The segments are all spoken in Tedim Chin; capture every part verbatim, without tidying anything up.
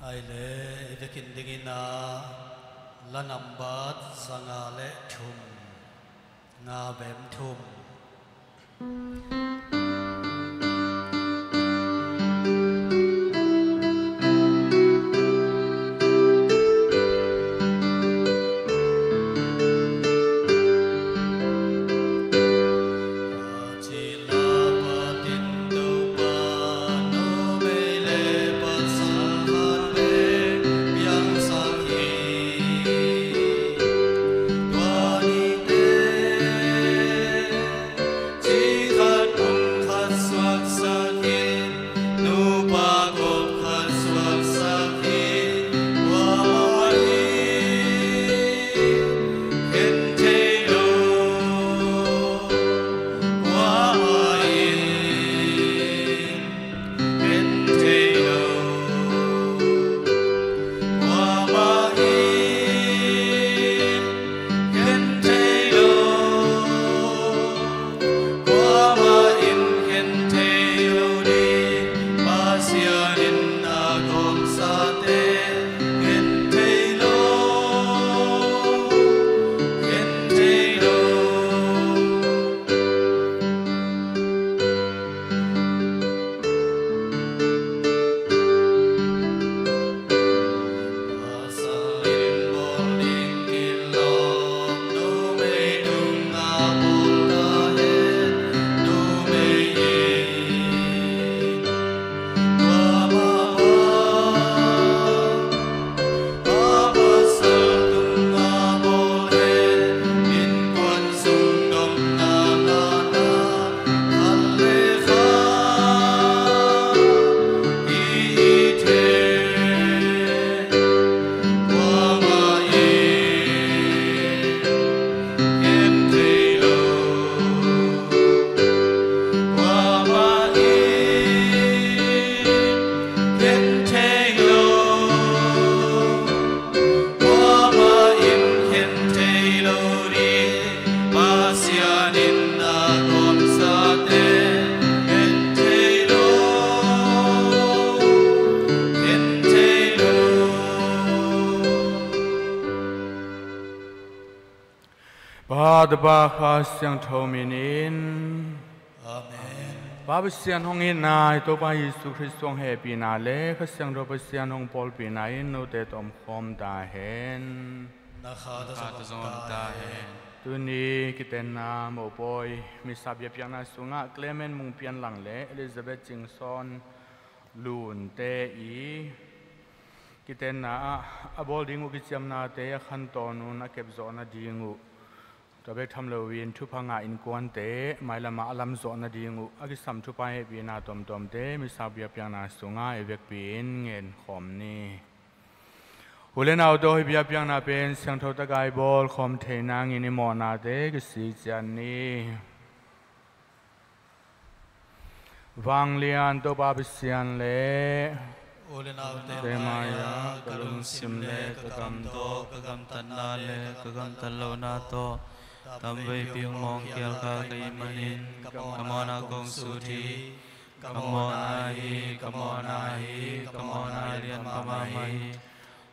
Ai le i vekin dingin a, la nambat zanga le thum, nga bem thum. Pa, Tapa, Kha Siangtho minin. Amen. Pa Pasian hong itna, i Topa Jesu Khrist hong hehpihna le Kha Siangtho Pasian hong pawlpihna in note tawh omkhawm ta hen. Na kha tawh zong om ta hen. Tuni kitenna mopawi misa biakpiakna sungah Clement Mung Pian Lang le Elizabeth Cing Sawn Lunte i kitenna ah a bawl ding uh kiciamnate a khantawn un a kepzawh nading uh, tua bek tham loin thupha ngah innkuante mailamah a lamzawh nading uh a kisam thupha hehpihna tuamtuamte misa biakpiakna sungah i vekpi-in ngenkhawm ni. U le nau tawh hih biakpiakna pen siangtho takin i bawl khawm theih nangin i mawhnate kisik ciat ni. Vanglian Topa Pasian le u le naute mai-ah ka lungsim le ka kam tawh, ka gamtatna le ka gamtat lohna tawh tamveipi hong mawngkhial kha ka hih manin ka mawhna kong sut hi. Ka mawhna hi, ka mawhna hi, ka mawhna lian mahmah hi.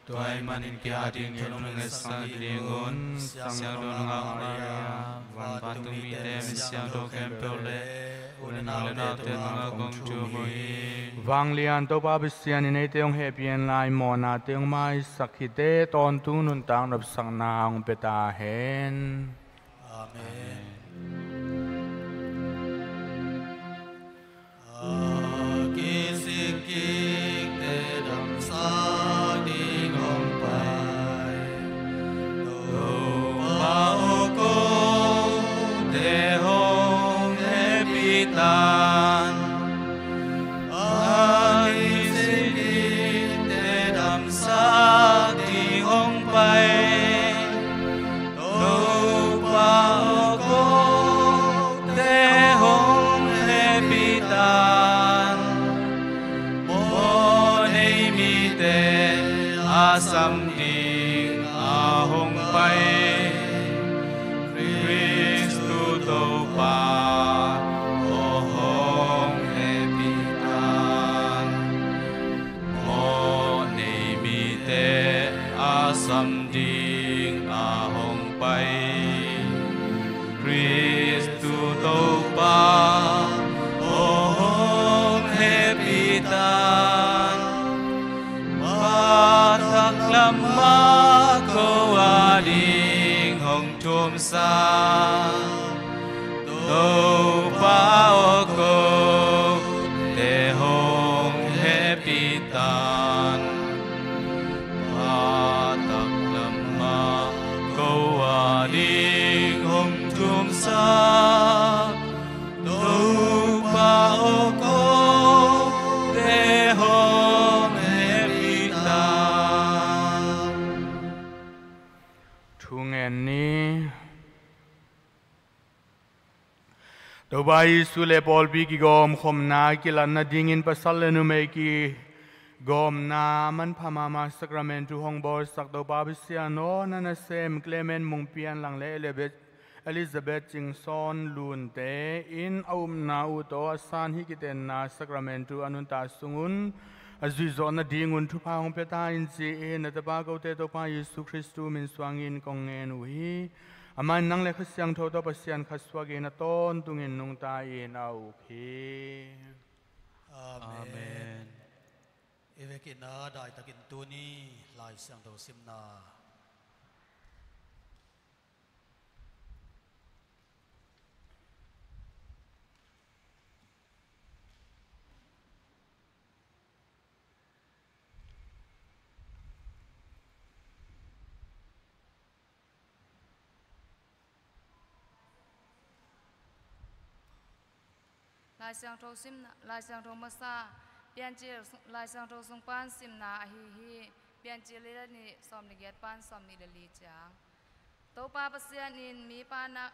Tua ahih manin kei a dingin nong etsak nadingun Siangtho Nungak Maria, vantung mite, mi siangtho khempeuh le u le naute tungah kong thum hi. Vanglian Topa Pasian in eite hong hehpih hen la, i mawhnate hong maisak hi teh, tawntung nuntak nopsakna hong pia ta hen. Amen. A kisikkikte damsak ding hong pai, Topa aw, kote hong hehpih tan. A kisikkikte damsak ding hong pai, Topa aw, kote hong hehpih tan. Mawhnei mite a sam ding a hong pai, Khristu Topa aw, hong hehpih tan. Mawhnei Lam ding a hong pai Khristu Topa aw hong hehpih tan. Pa taklam mah ko a ding hong thumsa Topa aw kote hong hehpih tan. Pa taklam mah ko a ding hong thumsa Topa aw kote hong hehpih tan. Thu ngen ni. Topa Jesu le pawlpi kigawmkhopna kilatna dingin pasal le numei kigawmna manpha mahmah sakramentu hong bawlsak Topa Pasian aw, na nasem Clement Mung Pian Lang le Elizabeth Cing Sawn Lunte in a upna uh tawh a san hih kitenna sakramentu a nuntak sungun a zuihzawh nadingun thupha hong pia ta in ci-in na tapa kote Topa Jesu Khristu min suangin kong ngen uh hi. Amah in nang le Kha Siangtho tawh Pasian khat suakin a tawntungin nungta in a uk hi. Amen. Amen. I vekin a daitakin tuni Lai Siangtho simna. Lai Siangtho simna, Lai Siangtho masa, Piancil, Lai Siangtho sung pan simna ahi hi. Piancil lian nih, sawm le giat pan sawm nih le li ciang. Topa Pasian in mipa na,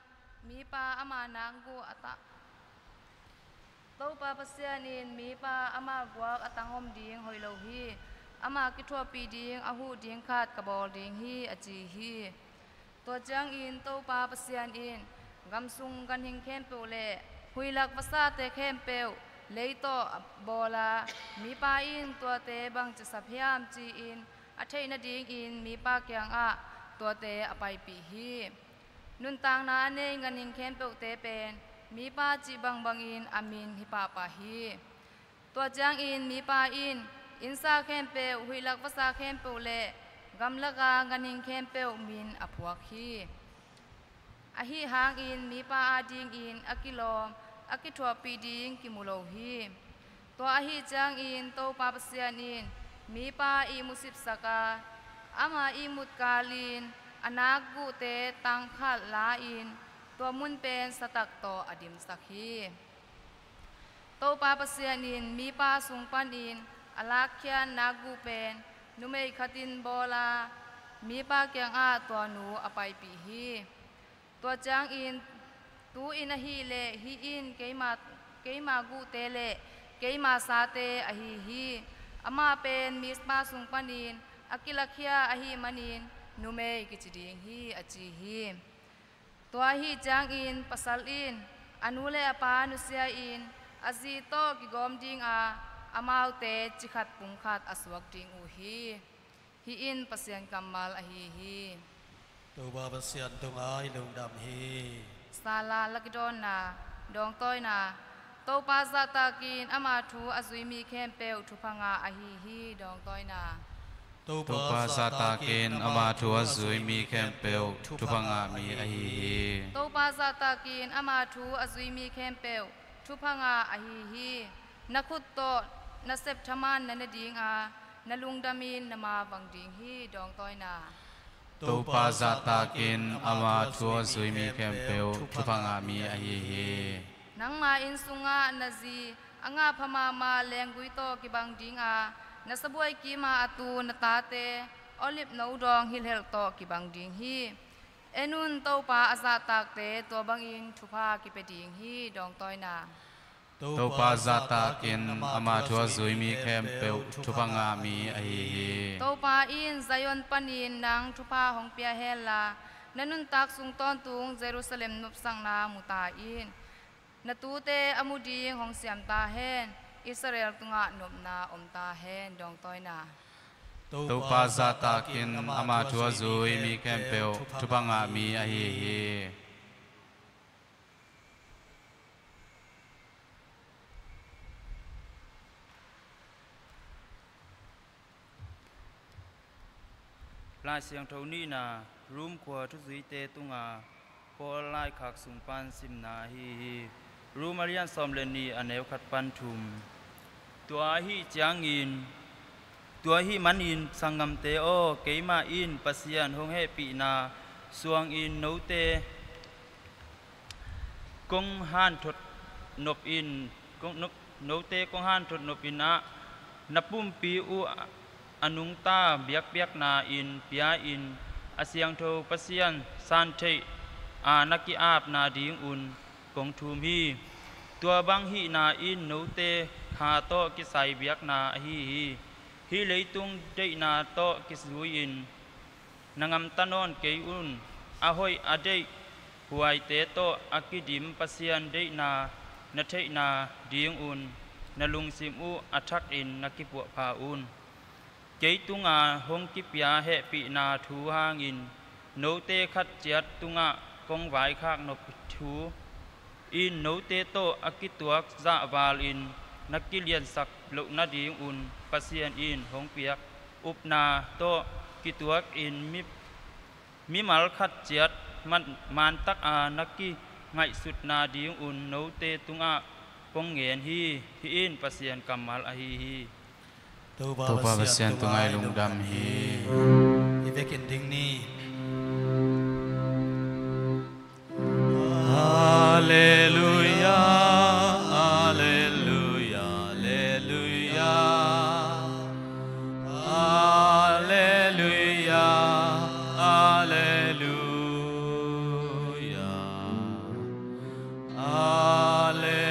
mipa ama nakguh a ta, Topa Pasian in mipa ama guak a tanghom ding hoih lo hi. Ama kithuahpih ding a huh ding khat ka bawl ding hi, a ci hi. Tua ciangin Topa Pasian in, gam sung ganhing khempeuh le huihlak vasate khempeuh lei tawh a bawl a, mipa in tuate bangci sap hiam ci-in a theih nadingin mipa kiangah tuate a paipih hi. Nuntakna a nei ganhing khempeuhte pen mipa cih bangbangin a min hi pahpah hi. Tua ciangin mipa in innsa khempeuh, huihlak vasa khempeuh le gamlaka ganhing khempeuh min a phuak hi. Ahi hangin mipa adingin a kilawm, a kithuahpih ding kimu lo hi. Tua ahi ciangin Topa Pasian in mipa ihmu sipsak a, ama ihmut kalin a nakguhte tangkhat la-in tua mun pen satak tawh a dimsak hi. Topa Pasian in mipa sung panin a lakkhia nakguh pen numei khatin bawl a, mipa kiangah tua nu a paipih hi. Tua ciangin, tu-in ahih leh hih in keima, keima guhte le keima sate ahi hi. Amah pen mipa sung panin a kilakhia ahih manin numei kici ding hi, a ci hi. Tua ahi ciangin pasal in a nu le a pa nusia-in a zi tawh kigawm dinga amaute cikhat pumkhat a suak ding uh hi. Hih in Pasian kammal ahi hi. Topa Pasian tungah i lungdam hi. Sala lakidawnna, dawngtawina. Topa zahtakin ama thu a zui mi khempeuh thupha ngah ahi hi, dawngtawina. Topa zahtakin ama thu a zui mi khempeuh thupha ngah mi ahi hi. Topa zahtakin ama thu a zui mi khempeuh thupha ngah ahi hi. Na khut tawh na sep thaman na ne dinga, na lungdamin na ma vang ding hi, dawngtawina. Topa zahtakin ama thu a zui mi khempeuh thupha ngah mi ahi hi. Nangma inn sungah na zi a ngahpha mahmah lenggui tawh kibang dinga, na sabuai kima a tu na tate olive no dawng hilhelh tawh kibang ding hi. En un, Topa a zahtakte tua bangin thupha kipia ding hi, dawngtawina. Topa zahtakin ama thu a zui mi khempeuh thupha ngah mi ahi hi. Topa in Zion panin nang thupha hong pia henla, na nuntak sung tawntung Jerusalem nopsakna mu ta in. Na tute a mu ding hong siam ta hen, Israel tungah nopna om ta hen, dawngtawina. Topa zahtakin ama thu a zui mi khempeuh thupha ngah mi ahi hi. Lai Siangtho nihna, Rom khua thuzuite tunga Paul laikhak sung pan simna ahi hi. Rom a lian sawm le nih, a neu khat pan thum. Tua ahi ciangin, tua ahi manin sanggamte aw, keimah in Pasian hong hehpihna suangin note kong hanthot nop in, kong, no, note kong hanthot nop in ah, na pumpi uh a nungta biakpiakna in pia-in, a siangtho Pasian san theih a na ki-apna dingun kong thum hi. Tua bang hihna in note kha tawh kisai biakna ahi hi. Hih leitung deihna tawh kizui-in na ngamta nawn kei un. A hoih a deih huaite tawh a kidim Pasian deihna na theihna dingun na lungsim uh a thakin na kipuahpha un. Kei tunga hong kipia hehpihna thu hangin note khat ciat tungah kong vaikhak nop thu in note tawh a kituak zahvalin na kiliansak loh nadingun Pasian in hong piak upna tawh kituakin mi, mimal khat ciat man, mantak a na kingaihsutna dingun note tungah kong ngen hi. Hih in Pasian kammal ahi hi. Topa Pasian tungah i lungdam hi. I vekin ding ni. Alleluia, alleluia, alleluia. Alleluia, alleluia. Alleluia,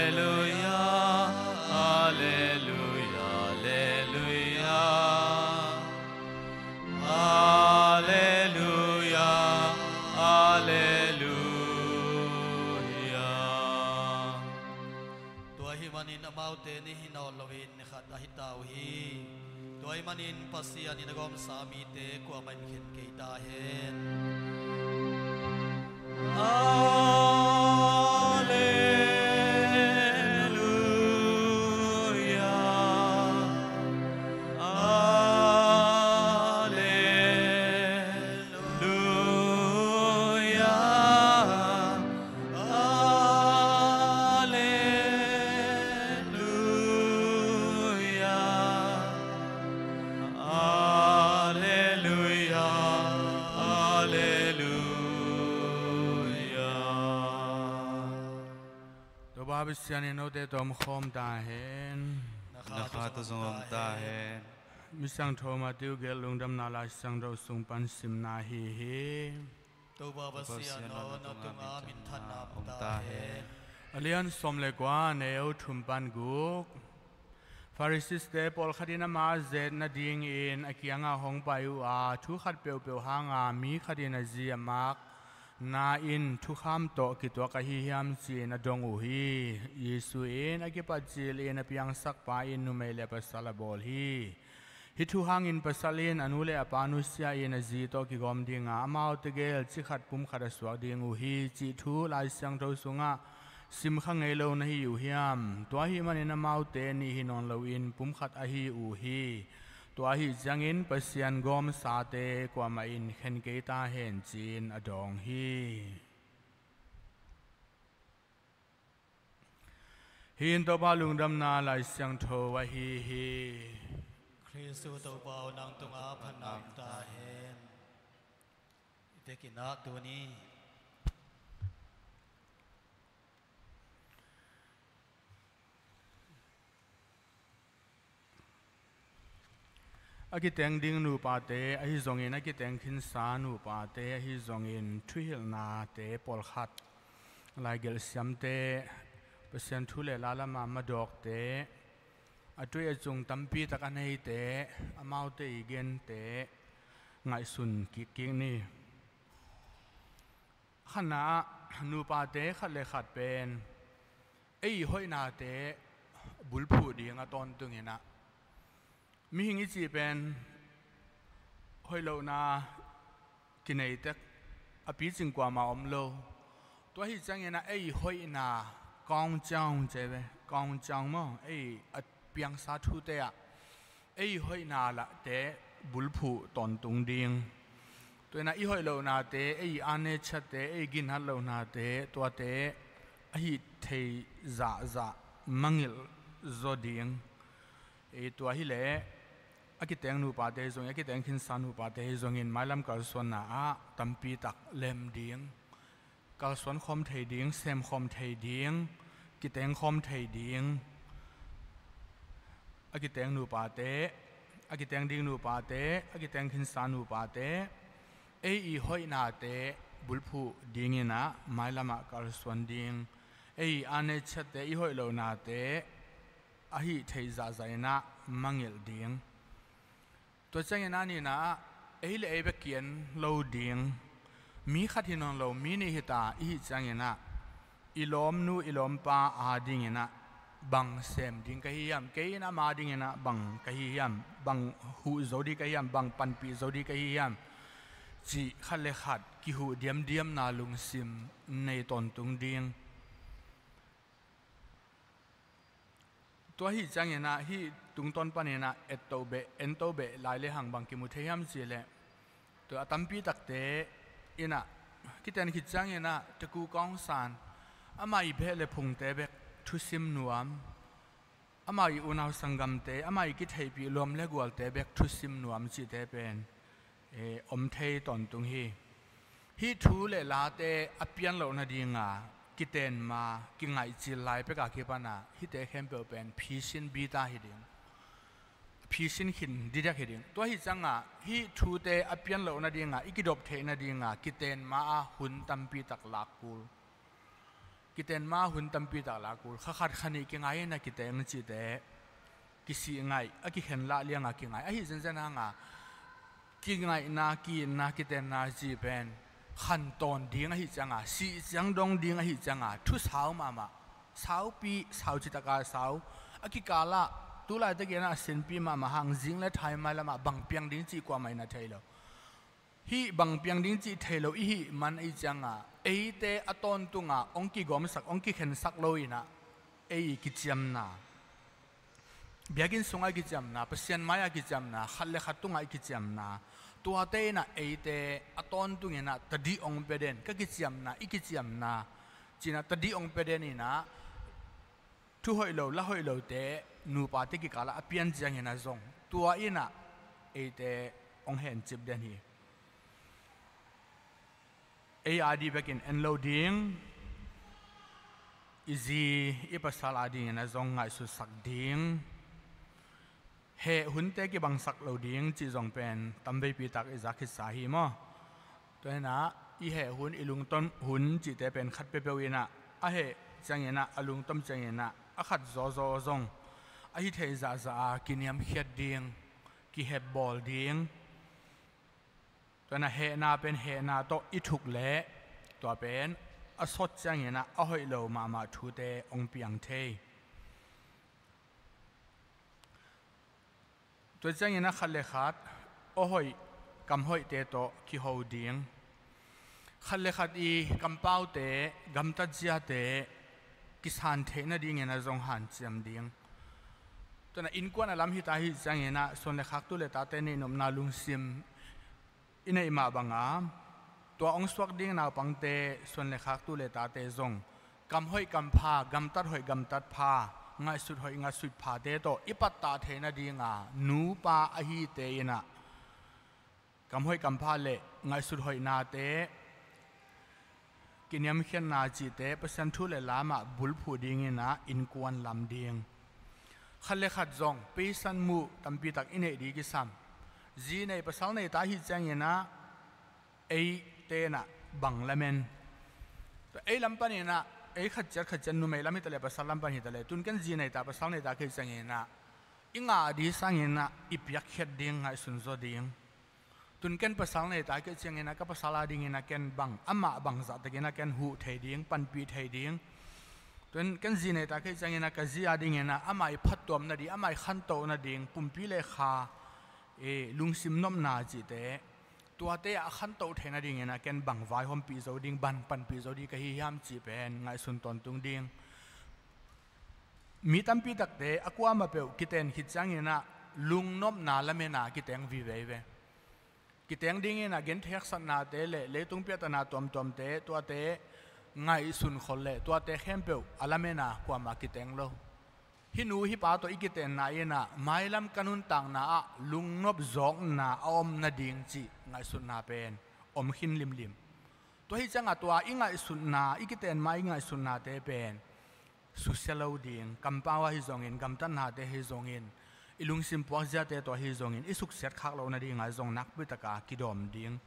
alleluia, alleluia. Alleluia, alleluia. Tua ahih manin amaute nih hi nawn loin ni khat ahi ta uh hi. Tua ahih manin Pasian in a gawmsa mite kuamah in khen kei ta hen. Alleluia. Alleluia. Alleluia. Alleluia. Alleluia. Topa Pasian in note tawh om khawm ta hen. Na kha tawh zong om ta hen. Misiangtho Matthew gelh Lungdamna Laisiangtho sung pan simna ahi hi. Topa Pasian aw, na tungah minthanna om ta hen. A lian sawm le kua, a neu thum pan guk. Pharisee-te pawlkhat in ama zet nadingin a kiangah hong pai uh a, thu khat peuhpeuh hanga mi khat in a zi a makna in thukham tawh kituak ahi hiam ci-in a dong uh hi. Jesu in a kipat cilin a piangsakpa in numei le pasal a bawl hi. Hih thu hangin pasal in a nu le a pa nusia-in a zi tawh kigawm dinga, amaute gel cikhat pumkhat a suak ding uh hi, cih thu Lai Siangtho sungah simkha ngei lo na hi uh hiam? Tua ahih manin amaute nih hi nawn loin pumkhat ahi uh hi. Tua ahih ciangin Pasian gawmsate kuamah in khen kei ta hen, ci-in a dawng hi. Hih in Topa Lungdamna Laisiangtho ahi hi. Khristu Topa aw, nang tungah phatna om ta hen. I vekin ah tuni a kiteng ding nupate ahi zongin, a kiteng khinsa nupate ahi zongin, thuhilhnate pawlkhat, laigelh siamte, Pasian thu le la lama madawkte, a tui a cung tampi tak a neite, amaute i gente ngaihsun kikkik ni. Khatna ah nupate khat le khat pen ei hoihnate bulphuh ding a tawntungin ah, mihing i cih pen Hoih lohna kinei tek a picing kuamah om lo. Tua hi ciangin ah ei hoihna kawng ciang ce ve, kawng ciang maw, ei a piangsa thute ah ei hoihna lahte bulphuh tawntung ding. Tua in ah i hoih lohnate, ei ane chiatte, ei ginhat lohnate, tuate a hih thei zahzah mangilh zaw ding. Ei tua hileh a kiteng nupate zongin, a kiteng khinsa nupate zongin mailam kalsuanna ah tampi tak lem ding, kalsuan khawm thei ding, sem khawm thei ding, kiteng khawm thei ding. A kiteng nupate, a kiteng ding nupate, a kiteng khinsa nupate, ei i hoihnate bulphuh dingin ah mailam ah kalsuan ding. Ei i ane chiatte, i hoih lohnate a hih theih zahzah in ah mangilh ding. Tua ciangin a nihna ah ei le ei bek kian lo ding. Mi khat hi nawn lo, mi nih hi ta i hih ciangin ah i lawmnu, i lawmpa adingin ah bang sem ding ka hi hiam, kei in ama dingin ah bang ka hi hiam, bang huh zo ding ka hi hiam, bang panpih zo ding ka hi hiam, cih khat le khat kihuh diamdiamna lungsim nei tawntung ding. Tua hi ciangin ah hih tungtawn panin ah etto beh, ento beh lai le hang bang kimu thei hiam cih leh, tua a tampi takte in ah kiten khit ciangin ah Taku Kawng San, amah i beh le phungte bek thusim nuam, amah i unau sanggamte, amah i kitheihpih lawm le gualte bek thusim nuam cihte pen, eh, om thei tawntung hi. Hih thu le late a pian loh nadinga kiten ma kingaihcil lai peka kipan ah hihte khempeuh pen phisin bita hi ding. Phisin khin didiak hi ding. Tua hi ciangah hih thute a pian loh nadinga, i kidop theih nadinga kiten ma ah hun tampi tak lak kul. Kiten ma hun tampi tak lak kul. Kha khat kha nih kingai in a kiteng cihte kisih ngaih, a kikhen lah lianga kingai. Ahi zenzen hanga kingaihna, ki-itna, kitenna cih pen khantawn ding ahi cianga, sih ciang dong ding ahi cianga, thu sau mahmah, saupi, sau citaka sau. A kikalah tulaitakin a sinpi mahmah hang zing le thai mailamah bang piang ding cih kuamah in a thei lo. Hih bang piang ding cih thei lo i hih man ahi cianga, eite a tawntunga hong kigawmsak, hong kikhensak lo inah, ei kiciamna, biakinn sungah i kiciamna, Pasian mai-ah kiciamna, khat le khat tungah i kiciamna, tuate inah eite a tawntung inah tadih hong pia den, ka kiciamna, i kiciamna, cinah tadih hong pia den inah, thu hoih lo, la hoih lote, nupate kikalah a pian ciangin a zong, tua inah eite hong hencip den hi. Ei a dih bekin en lo ding, i zi, i pasal a dingin a zong ngaihsutsak ding. Heh hunte kibangsak lo ding cih zong pen tamveipi tak i zak khitsa hi maw? Tua hinah i heh hun, i lungtom hun cihte pen khat peuhpeuh inah a heh cianginah, a lungtom cianginah a khat zawzaw zong a hi thei zahzah a kiniamkhiat ding, kihepbawl ding. Tua hinah hehna pen hehna tawh i thuk leh tua pen a sawt cianginah a hoih lo mahmah thute hong piang thei. Tua cianginah khat le khat aw hoih, kam hoihte tawh kiho ding. Khat le khat i kampaute, gamtat ziate kisan theih nadingin a zong hanciam ding. Tua hinah innkuan a lam hita hi cianginah suan le khak, tu le tate neihnopna lungsim i neih mah banga, tua hong suak ding naupangte, suan le khak, tu le tate zong kam hoih kam pha, gamtat hoih gamtat pha, ngaihsut hoih ngaihsut phate tawh i pattah theih nadinga nupa ahite inah kam hoih kam pha le ngaihsut hoihnate, kiniamkhiatna cihte Pasian thu le lamah bulphuh dinginah innkuan lam ding. Khat le khat zong peisan muh tampi tak i neih ding kisam. Zi nei pasal nei ta hi cianginah eite inah bang lamen, ei lam paninah ei khat ciat khat ciat, numei lam hitaleh pasal lam pan hitaleh, tun ken zi nei ta pasal nei ta kei cianginah i ngah ding sanginah i piakkhiat ding ngaihsun zaw ding. Tun ken pasal nei ta kei cianginah ka pasal a dinginah ken bang, amah bangzah takinah ken huh thei ding, panpih thei ding. Tun ken zi nei ta kei cianginah ka zi a dinginah amah i phattuam nading, amah i khantoh nading pumpi le kha Lungsim nopna cihte, tuate a khantoh theih nadingin ah ken bang vaihawmpih zo ding, bang panpih zo ding ka hi hiam cih pen ngaihsun tawntung ding. Mi tampi takte a kuamah peuh kiten khit ciangin ah lungnopna lamena kiteng vive ve. Kiteng dingin ah gentheih haksatnate le leitung piahtana tuamtuamte, tuate ngaihsun khol le tuate khempeuh a lamena kuamah kiteng lo. Hih nu hih pa tawh i kitenna in ah mailam ka nuntakna ah lungnop zawkna a om nading cih ngaihsutna pen om khin limlim. Tua hi ciangah tua i ngaihsutna, i kiten ma i ngaihsutnate pen susia lo ding, kampau ahi zongin, gamtatnate ahi zongin, i lungsim puakziate tawh ahi zongin i suksiat khak loh nadingah zong nakpitaka kidawm ding.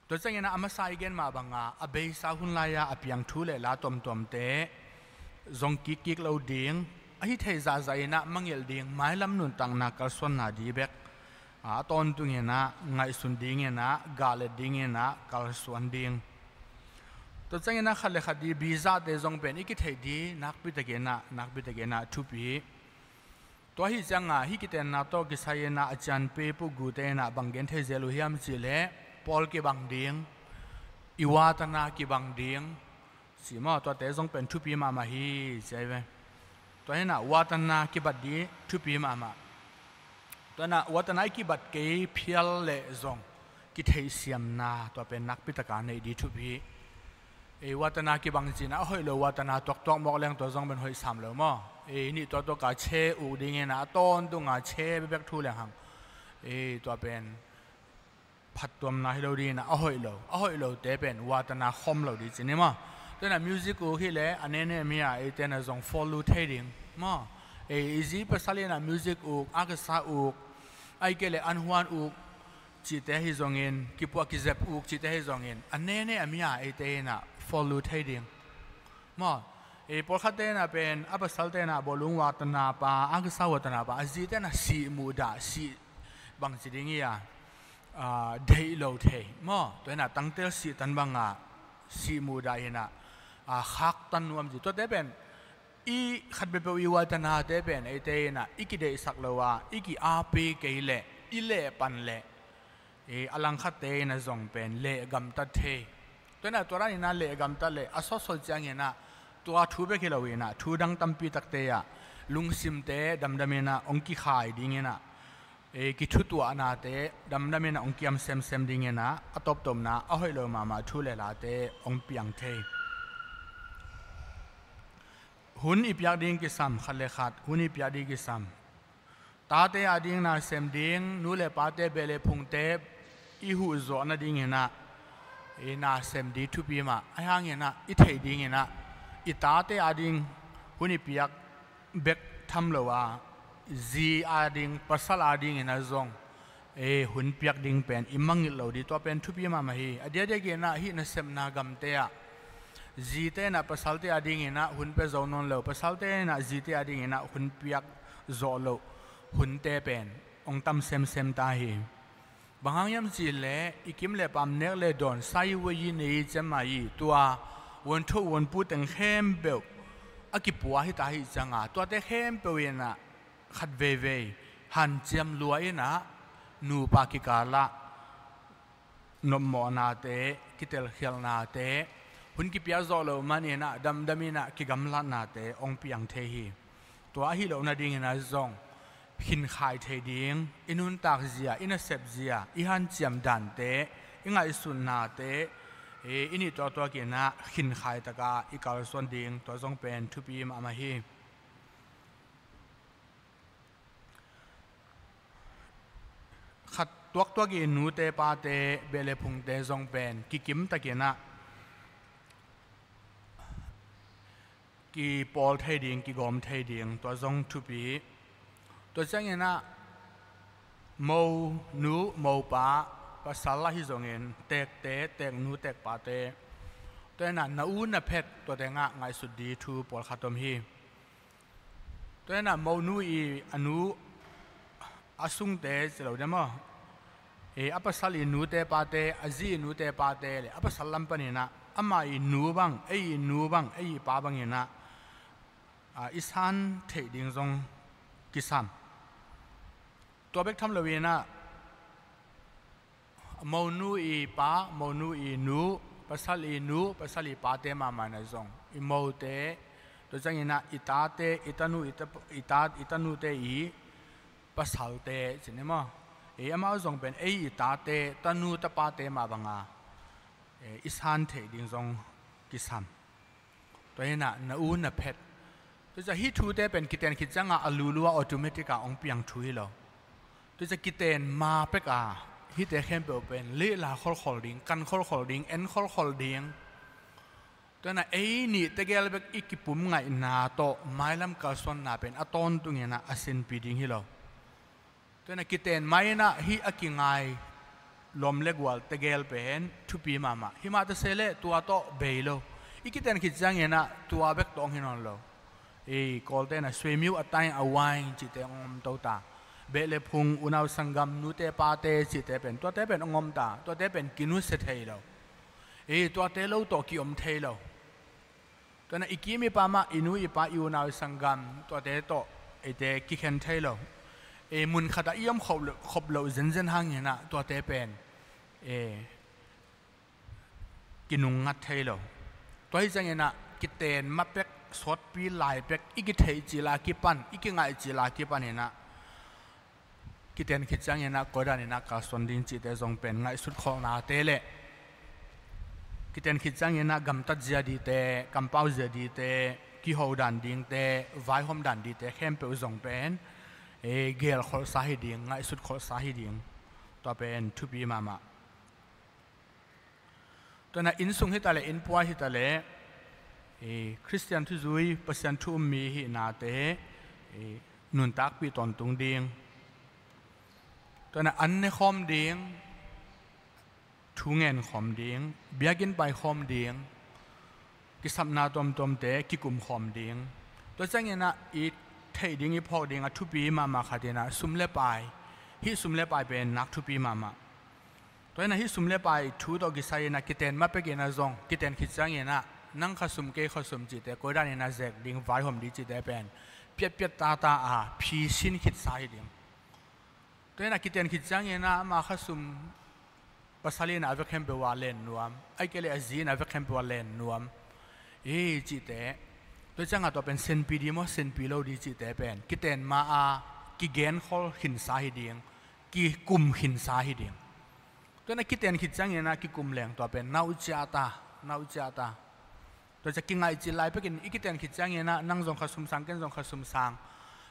Tua ciangin ah a masa i gen mah banga a beisa hun lai-a a piang thu le la tuamtuamte zong kikkik lo ding, ahi thei zahzah in ah mangngilh ding, mailam nuntakna kalsuanna ding bek a tawntungin ah ngaihsun dingin ah, gah let dingin ah kalsuan ding. Tua ciangin ah khat le khat ding bizahte zong pen i kitheih ding nakpitakin ah, nakpitakin ah thupi hi. Tua ahi ciangah hih kitenna tawh kisai-in ah a cianpi pukgute in ah bang genthei zel uh hiam cihleh, pawl kibang ding, i watana kibang ding, ci maw, tuate zong pen thupi mahmah hi ci ahi ve. Tua hi in ah watana kibat ding thupi mahmah. Tua hi in ah watana i kibat kei phial leh zong kitheihsiamna tua pen nakpitaka neih ding thupi hi. Ei, watana kibang cihna a hoih lo, watana tuaktuak mawk leng tua zong pen hoih sam lo maw. Ei, nih tuaktuaka che uk dingin ah a tawntunga che bekbek thu leng hang, ei, tua pen phattuamna hi lo dingin ah a hoih lo, a hoih lote pen watana khawm lo ding ci ni maw. Tua hi in ah music uk hileh a nene a mi-a eite in ah zong follow thei ding maw. Ei, i zi pasal in ah music uk, a kasa uk, ahih kei leh an huan uk cihte ahi zongin, kipuah kizep uk cihte ahi zongin a nene a mi-a eite in ah follow thei ding maw. Ei, pawlkhatte in ah pen a pasalte in ah bawlung watana pa, a kasa watana pa, a zite in ah sih muhdah, sih bangci ding hi a, ah, deih lo thei maw. Tua hi in ah tangtel sihtan bangah sih muhdah hi in ah, ah, khaktan nuam ci. Tuate pen i khat peuhpeuh i watanate pen eite in ah i kideihsak lo a, i ki-api kei leh, i lehpan leh, ei, a langkhatte in ah zong pen lehgamtat thei. Tua hi in ah tua dan in ah lehgamtat leh a sawtsawt ciangin ah tua thu bek hi lo in ah thu dang tampi takte ah lungsimte damdamin ah hong kikhai dingin ah, ei, kithutuahnate damdamin ah hong kiam semsem dingin ah a tawptawpna a hoih lo mahmah thu le late hong piang thei. Hun i piak ding kisam, khat le khat hun i piak ding kisam. Tate ading na sem ding, nu le pate, beh le phungte i huh zawh nadingin ah, i na sem ding thupi mah. Ahi hangin ah i theih dingin ah i tate ading hun i piak bek tham lo a, zi ading, pasal adingin ah zong, ei, hun piak ding pen i mangngilh lo ding, tua pen thupi mahmah hi. A diakdiakin ah hih nasepna gamte ah zite in ah pasalte adingin ah hun pia zo nawn lo, pasalte in ah zite adingin ah hun piak zawh loh hunte pen hong tam semsem ta hi. Bang hang hiam cihleh i kim le pam, nek le dawn, sai wei i nei i cem a, i tua vuanthoh vuanpu teng khempeuh a kipua hi ta hi cianga, tuate khempeuh in ah khat veivei hanciam lua in ah nupa kikal ah nopmawhnate, kitelkhialhnate, hun kipiak zawh loh manin ah damdamin ah kigamlatnate hong piang thei hi. Tua ahi loh nadingin ah zong khinkhai thei ding, i nuntak zia, i nasep zia, i hanciam dante, i ngaihsutnate, i, i nih tuaktuakin ah khinkhai taka i kalsuan ding, tua zong pen thupi mahmah hi. Khat tuaktuak i nute pate, beh le phungte zong pen kikim takin ah kipawl thei ding, kigawm thei ding, tua zong thupi. Tua ciangin ah mo nu, mo pa, pasal ahi zongin tekte, teknu, tekpate, tua in ah na u na phet, tuate ngah ngaihsut ding thu pawlkhat om hi. Tua in ah mo nu i a nu a sungte ci lo dia maw? E, a pasal i nute pate, a zi i nute pate le a pasal lam panin ah amah i nu bang, ei i nu bang, ei i pa bangin ah, a, i san theih ding zong kisam. Tua bek tham lo inah, monu i pa, monu i nu, pasal i nu, pasal i pate mahmah inah zong i mote, tua cianginah i tate, i tanu, i ta, i ta, i tanute i pasalte cin i maw? I amau zong pen ei i tate, tanu, tapate mah banga i san theih ding zong kisam. Tua hinah na u na phet. Tua ciah hih thute pen kiten khit cianga a lulua automatic a hong piang thu hi lo. Tua ciah kiten ma pek a hihte khempeuh pen lehla kholkhol ding, kan kholkhol ding, en kholkhol ding. Tua hinah ei nih tegel bek i kipum ngaihna tawh mailam kalsuanna pen a tawntunginah a sinpi ding hi lo. Tua hinah kiten ma inah hih a kingai lom le gual tegel pen thupi mahmah. Himah ta se leh tua tawh bei lo. I kiten khit cianginah tua bek tawh hong hi nawn lo. Ei, Kawlte inah suimiu a tai a waing cihte hong om to ta. Beh le phung, unau sanggam, nute pate cihte pen, tuate pen hong om ta. Tuate pen kinusia thei lo. Ei, tuate lo tawh ki-om thei lo. Tua hinah i kim i pam ah i nu i pa, i unau i sanggam, tuate tawh eite kikhen thei lo. E, mun khatah i om khop lo, khop loh zenzen hanginah tuate pen, e, kinungngat thei lo. Tua hi cianginah kiten ma pek, sawtpi lai pek, i kitheih cila kipan, i kingaih cila kipaninah kiten khit cianginah koidaninah kalsuan ding cihte zong pen ngaihsut kholhnate le kiten khit cianginah gamtat zia dingte, kampau zia dingte, kiho dan dingte, vaihawm dan dingte khempeuh zong pen, e, gel kholhsa hi ding, ngaihsut kholhsa hi ding. Tua pen thupi mahmah. Tua hinah inn sung hi ta leh, inn puai hi ta leh, e, Khristian thuzui, Pasian thu um mi hihnate, e, nuntakpih tawntung ding. Tua hinah an ne khawm ding, thu ngen khawm ding, biakinn pai khawm ding, kisapna tuamtuamte kikum khawm ding. Tua cianginah i theih ding, i phawk ding a thupi mahmah khatinah sum le pai. Hih sum le pai pen nak thupi mahmah. Tua hinah hih sum le pai thu tawh kisai inah kiten ma pekinah zong, kiten khit cianginah nang khasum, kei khasum cihte koidaninah zek ding, vaihawm ding cihte pen piatpiat tata a phisin khitsa hi ding. Tua hinah kiten khit cianginah ama khasum pasal inah a vek khempeuh ah len nuam, ahih kei leh a zi inah a vek khempeuh ah len nuam, e, cihte. Tua cianga tua pen senpi ding maw, senpi lo ding cihte pen kiten ma a kigenkhol khinsa hi ding, kikum khinsa hi ding. Tua hinah kiten khit cianginah kikum leng tua pen na uh ciah ta, na uh ciah ta. Tua ciah kingaih cil lai pekin i kiten khit cianginah nang zong khasum sang, ken zong khasum sang.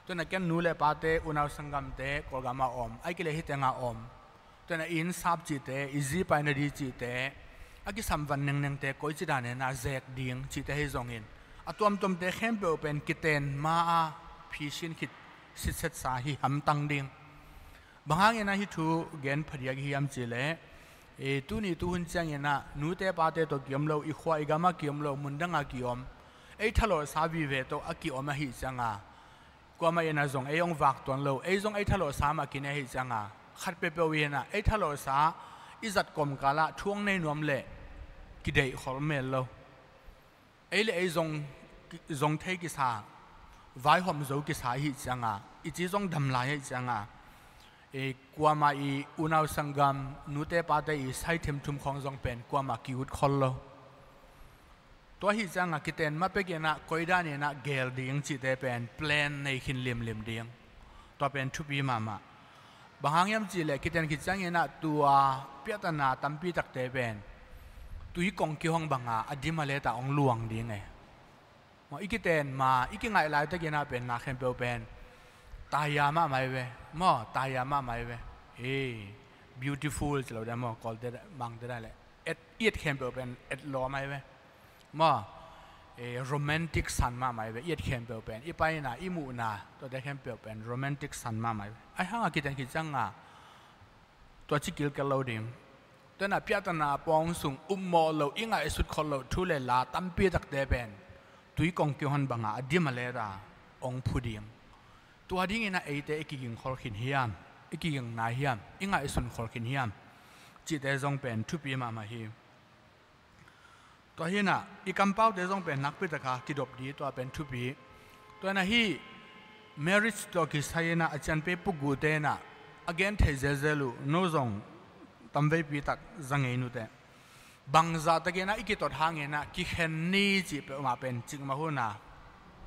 Tua hinah ken nu le pate, unau sanggamte Kawlgam ah om, ahih kei leh hih tengah om. Tua hinah i inn sap cihte, i zi paina ding cihte, a kisam van nengnengte koici daninah zek ding cihte hi zongin, a tuamtuamte khempeuh pen kiten ma a phisin khit sitsetsa hi hamtang ding. Bang hanginah hih thu gen phadiak i hiam cihleh, e, tuni tuhun cianginah nute pate tawh ki-om lo, i khua i gamah ki-om lo, mundangah ki-om, ei thalawhsa vive tawh a ki-om ahih cianga, kuamah inah zong ei hong vak tuan lo, ei zong ei thalawhsa mah kine ahih cianga, khat peuhpeuh inah ei thalawhsa i zat kawmkalah thu hong nei nuam leh kideih khol mel lo. Ei le ei zong, zong thei kisa, vaihawm zo kisa ahih cianga, i ci zong dam lai ahih cianga, e, kuamah i unau sanggam, nute pate i sai themthum khawng zong pen kuamah ki-ut khol lo. Tua ahih cianga kiten ma pekinah koidaninah gel ding cihte pen plan nei khin limlim ding. Tua pen thupi mahmah. Bang hang hiam cihleh kiten khit cianginah tua piahtana tampi takte pen tui kong kihong banga a dim a let ah hong luang ding e. Maw, i kiten ma, i kingaih laitakinah pen na khempeuh pen taya mahmah hi ve. Maw, taya mahmah hi ve. E, beautiful ci lo ding maw, Kawlte, Mangte dan leh et, i et khempeuh pen et lawm ahi ve. Maw, e, romantic san mahmah ahi ve. I et khempeuh pen, i paina, i muhna, tuate khempeuh pen romantic san mahmah ahi ve. Ahi hanga kiten khit cianga tua ci kilkel lo ding. Tua hinah piahtana pawng sung ummawh loh, i ngaihsut khol loh thu le la tampi takte pen tui kong kihon banga a dim a let a hong phu ding. Tua dinginah eite i kiging khol khin hiam, i kiging nai hiam, i ngaihsun khol khin hiam cihte zong pen thupi mahmah hi. Tua hinah i kampaute zong pen nakpi taka kidop ding, tua pen thupi. Tua hinah hih marriage tawh kisai inah a cianpei pukguhte inah a gen thei zelzel uh, no zong tamveipi tak za ngei nuteh. Bangzah takin ah i kitot hangin ah kikhen ni cih peuhmah pen cikmah hun ah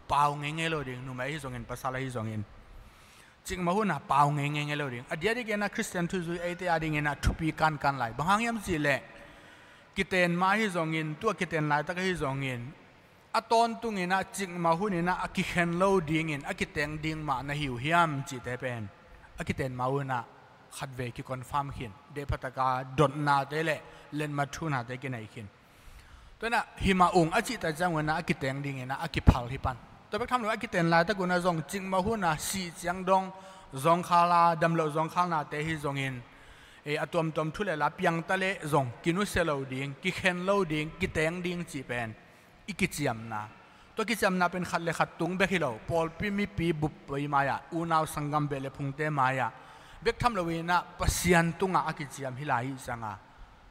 pau ngeingei lo ding, numei ahi zongin pasal ahi zongin. Cikmah hun ah pau ngeingei lo ding. A diakdiakin ah Khristian thuzui eite adingin ah thupi kankan lai. Bang hang hiam cihleh kiten ma ahi zongin, tua kiten laitak ahi zongin, a tawntungin ah cikmah hunin ah a kikhen lo dingin a kiteng ding mah na hi uh hiam cihte pen a kiten ma un ah khatvei kiconfirm khin, dehphataka dotnate le letmat thunate kinei khin. Tua in ah himah ung a cihta ciangun ah a kiteng dingin ah a kiphal hi pan. Tua bek tham lo a kiten laitak un ah zong cikmah hun ah sih ciang dong zawngkhal a, damloh zawngkhalnate hi zongin, e, a tuamtuam thu le la piangta le zong kinusia lo ding, kikhen lo ding, kiteng ding cih pen i kiciamna. Tua kiciamna pen khat le khat tung bek hi lo, pawlpi mipi buppi mai-ah, unau sanggam beh le phungte mai-ah, bek tham loin ah Pasian tungah a kiciam hi lai hi cianga,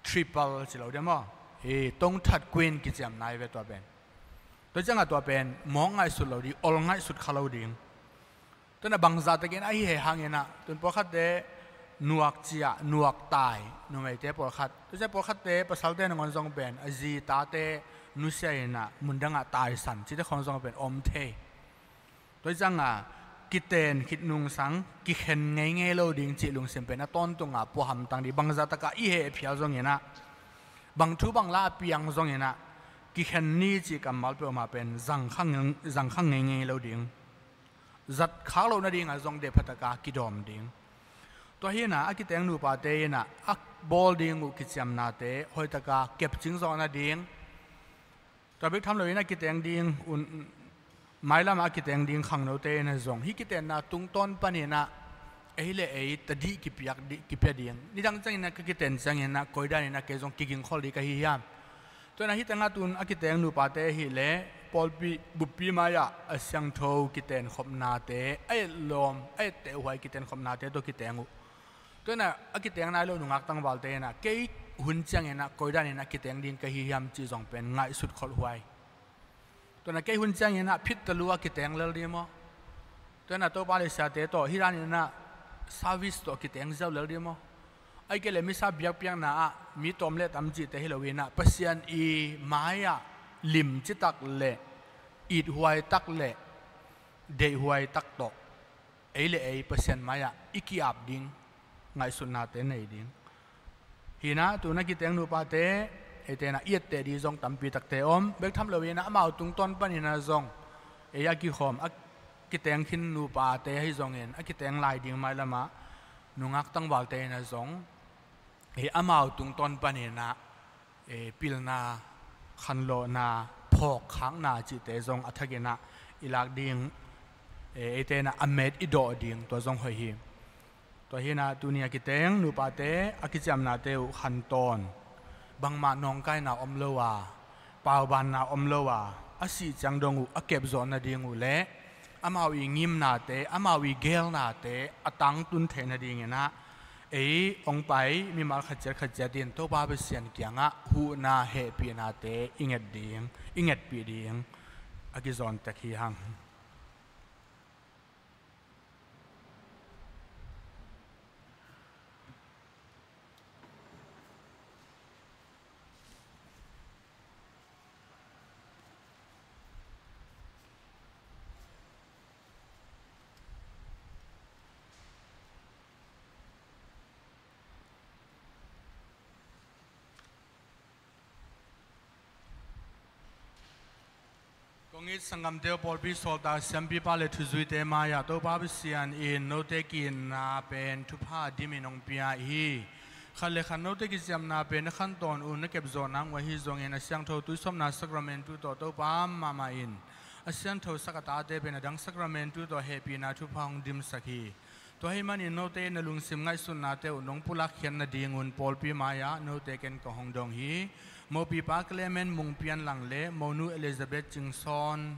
triple ci lo dia maw? Hi, tongthat kuin kiciamna hi ve tua pen. Tua cianga tua pen mawk ngaihsut lo ding, ol ngaihsut kha lo ding. Tua in ah bangzah takin ahi hangin ah, tun pawlkhatte nuak ciah, nuak tai, numeite pawlkhat. Tua ciang pawlkhatte pasalte nangawn zong pen a zi tate nusia in ah mundangah taisan cihte khong zong pen om thei. Tua cianga kiten khit nungsang kikhen ngeingei lo ding cih lungsim pen a tawntunga pua hamtang ding. Bangzah takah i heh phial zongin ah, bang thu bang la a piang zongin ah, kikhen ni cih kammal peuhmah pen zang kha ngei, zang kha ngeingei lo ding. Zat khak loh nadingah zong dehphataka kidawm ding. Tua hi in ah a kiteng nupate in ah a bawl ding uh kiciamnate hoihtaka kepcing zawh nading. Tua bek tham loin a kiteng ding un, mailamah a kiteng ding khangnote in ah zong hih kitenna tungtawn panin ah ei le ei tadih kipiak di, kipia ding. Nidang ciangin ah ka kiten ciangin ah koidanin ah kei zong kigingkhol ding ka hi hiam? Tua in ah hih tengah tun a kiteng nupate ahih leh pawlpi buppi mai-ah a siangtho kitenkhopnate, a etlawm, a ettehhuai kitenkhopnate tawh kiteng uh. Tua in ah a kiteng nai lo nungak tangvalte in ah kei hun ciangin ah koidanin ah kiteng ding ka hi hiam cih zong pen ngaihsut kholhhuai. Tua in ah kei hun ciangin ah phit talu a kiteng lel ding maw? Tua in ah Topa le siate tawh hih danin ah service tawh kiteng ziau lel ding maw? Ahih kei leh misa biakpiakna ah mi tawm le tam cihte hi loin ah Pasian i mai-ah lim citak le ithuai tak le deihhuai tak tawh ei le ei Pasian mai-ah i ki-ap ding ngaihsutnate nei ding. Hi in ah tun a kiteng nupate eite in ah i etteh ding zong tampi takte om. Bek tham loin ah amau tungtawn panin ah zong ei a kikhawm a kiteng khin nupate ahi zongin a kiteng lai ding mailamah nungak tangvalte in ah zong ei amau tungtawn panin ah, e, pilna, khanlawhna, phawkkhakna cihte zong a thakin ah i lak ding, e, eite in ah a met i dawh ding, tua zong hoih hi. Tua hi in ah tuni a kiteng nupate a kiciamnate uh khantawn, bangmah nawngkaina om lo a, paubanna om lo a, a sih ciang dong uh a kepzawh nading uh le amau i ngimnate, amau i geelnate a tangtun theih nadingin ah ei hong pai mimal khatciat khatciat in Topa Pasian kiangah huhna hehpihnate i nget ding, i ngetpih ding a kizawn tek hi hang. Kong it sanggamte uh, pawlpi sawltak, siampipa le thuzuite mai-ah Topa Pasian in note ki-itna pen thupha dimin hong pia hi. Khat le khat note kiciamna pen na khantawn un na kepzawh nang uh ahi zongin a siangtho tuisawpna sakramentu tawh Topa mahmah in a siangthosak a tate pen a dang sakramentu tawh hehpihna thupha hong dimsak hi. Tua ahih manin note in na lungsim ngaihsutnate uh nong pulakkhiat nadingun pawlpi mai-ah note ken kong hong dong hi. Mopipa Clement Mung Pian Lang le monu Elizabeth Cing Sawn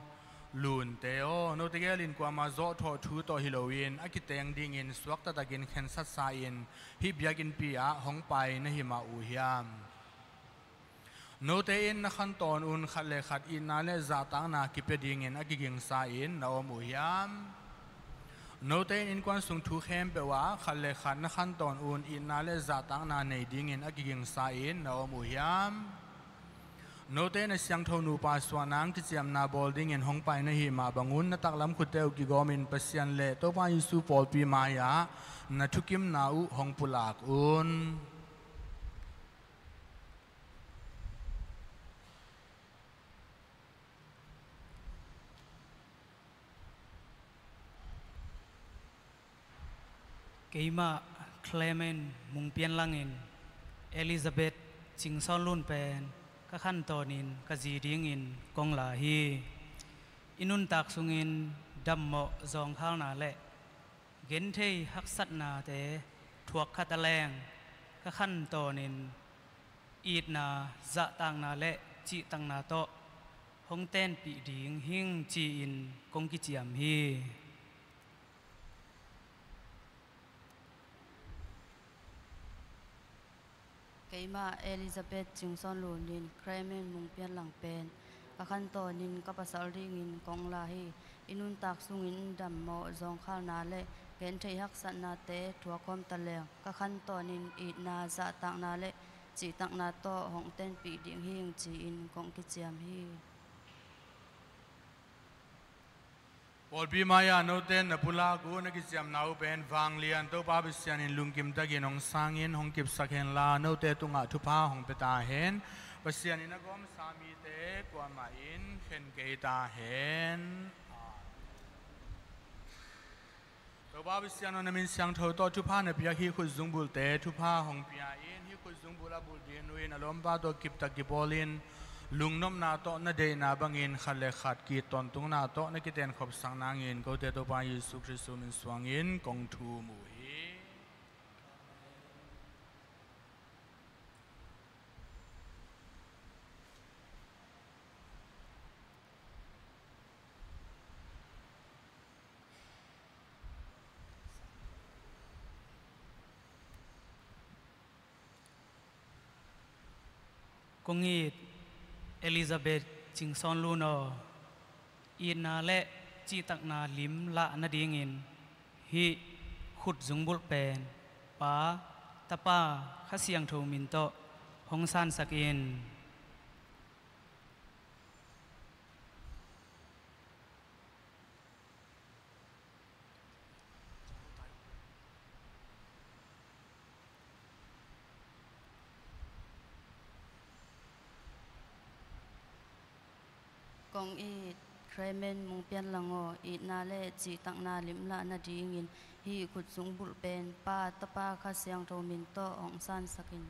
Lunte aw, note gel in kuamah zawhthawh thu tawh hi loin a kiteng dingin suakta takin khensatsa in hih biakinnpi ah hong pai na hi mah uh hiam? Note in na khantawn un khat le khat itna le zahtakna kipia dingin a kigingsa in na om uh hiam? Note in innkuan sung thu khempeuh ah khat le khat na khantawn un itna le zahtakna nei dingin a kigingsa in na om uh hiam? Note na siangtho nupa suah nang kiciamna bawl dingin hong pai na hih mah bangun na taklam khutte uh kigawmin Pasian le Topa Jesu pawlpi mai-ah na thukimna uh hong pulak un. Keimah Clement Mung Pian Lang in Elizabeth Cing Sawn Lun pen ka khantawnin ka zi dingin kong la hi. I nuntak sungin dammawh zawngkhalna le genthei haksatnate thuak kha ta leng ka khantawnin itna, zahtakna le cihtakna tawh hong tenpih ding hing ci-in kong kiciam hi. Keimah Elizabeth Cing Sawn Lun in Clement Mung Pian Lang pen ka khantawnin ka pasal dingin kong la hi. I nuntak sungin dammawh zawngkhalna le genthei haksatnate thuak khawm ta leng ka khantawnin itna, zahtakna le cihtakna tawh hong tenpih ding hing ci-in kong kiciam hi. Pawlpi mai-ah note na pulak uh na kiciamna uh pen vanglian Topa Pasian in lungkim takin hong sangin hong kipsak henla, note tungah thupha hong pia ta hen. Pasian in a gawmsa mite kuamah in khen kei ta hen. Amen. Topa Pasian aw, na min siangtho tawh thupha na piak hih khutzungbulhte thupha hong pia in, hih khutzungbulh a bulh ding nu in a lawmpa tawh kiptak kipawlin lungnopna tawh na deihna bangin khat le khat kitawntunna tawh na kitenkhopsak nangin kote Topa Jesu Khrist min suangin kong thum uh hi. Kong it Elizabeth Cing Sawn Lun aw, itna le cihtakna lim lah nadingin hih khutzungbulh pen Pa, Tapa, Kha Siangtho min tawh hong sansak in. Kong it Clement Mung Pian Lang aw, itna le cihtakna limlah nadingin hih khutzungbulh pen Pa, Tapa, Kha Siangtho min tawh hong sansak in.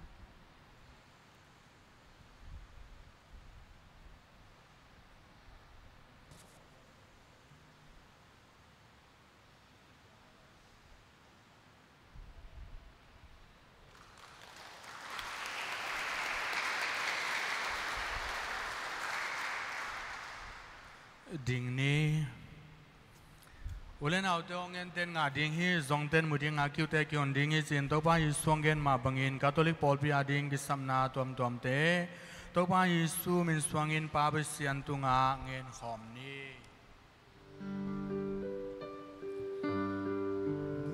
Ding ni. U le naute aw, ngenten ngah ding hi. Zongten mu ding a, kiute kihon ding hi ci-in Topa Jesu hong gen mah bangin Catholic pawlpi ading kisapna tuamtuamte Topa Jesu min suangin Pa Pasian tungah ngen khawm ni.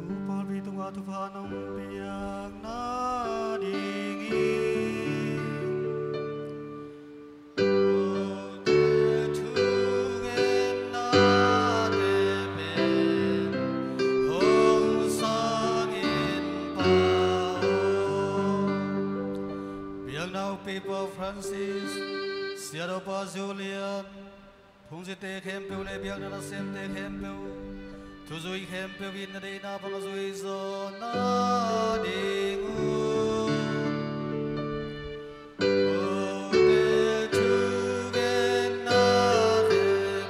Nu pawlpi tungah thupha nong piak nadingin note thungennate pen hong sangin pau. Biakna ukpi Pa Francis, Siadopa Julian, phungzite khempeuh le biakna nasemte khempeuh, thuzui khempeuh in na deihna bang a zui zawh nading un note thungennate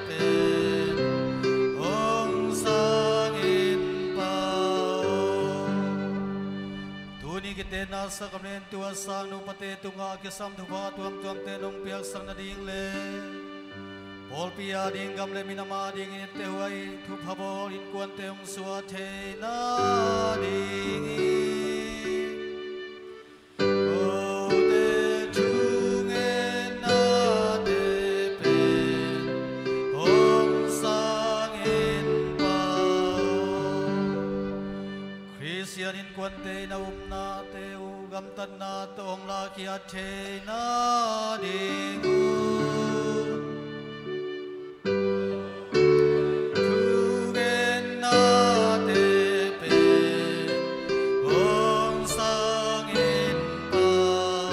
pen hong sangin pau. Tuni kitenna sakramentu a sang nupate tungah kisam thupha tuamtuamte nong piaksak nading le pawlpi ading, gam le minam adingin inntehuai thupha bawl innkuante hong suah thei nadingin note thungennate pen hong sangin pau. Pasian innkuante in a upnate uh gamtatna tawh hong lakkhiat theihna ding uh, thungennate pen hong sang in pah aw.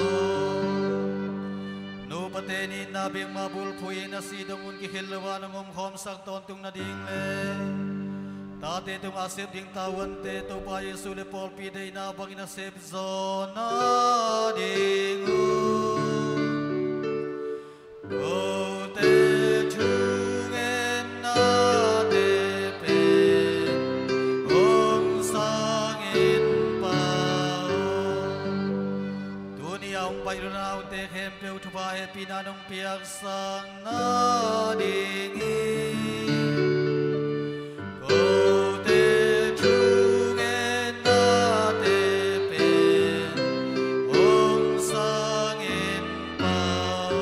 Nupa te in itna bek mah bulphuh in a sih dong hun kikhel lo a nong omkhawmsak tawntung nading le tate tungah a sep ding tavuante Topa Jesu le pawlpi deihna bangin a sep zawh nading uh, kote thungennate pen hong sang in pah aw. Tuni a hong pai unaute khempeuh thupha hehpihna nong piaksak nadingin kote thungennate pen hong sang in pah aw.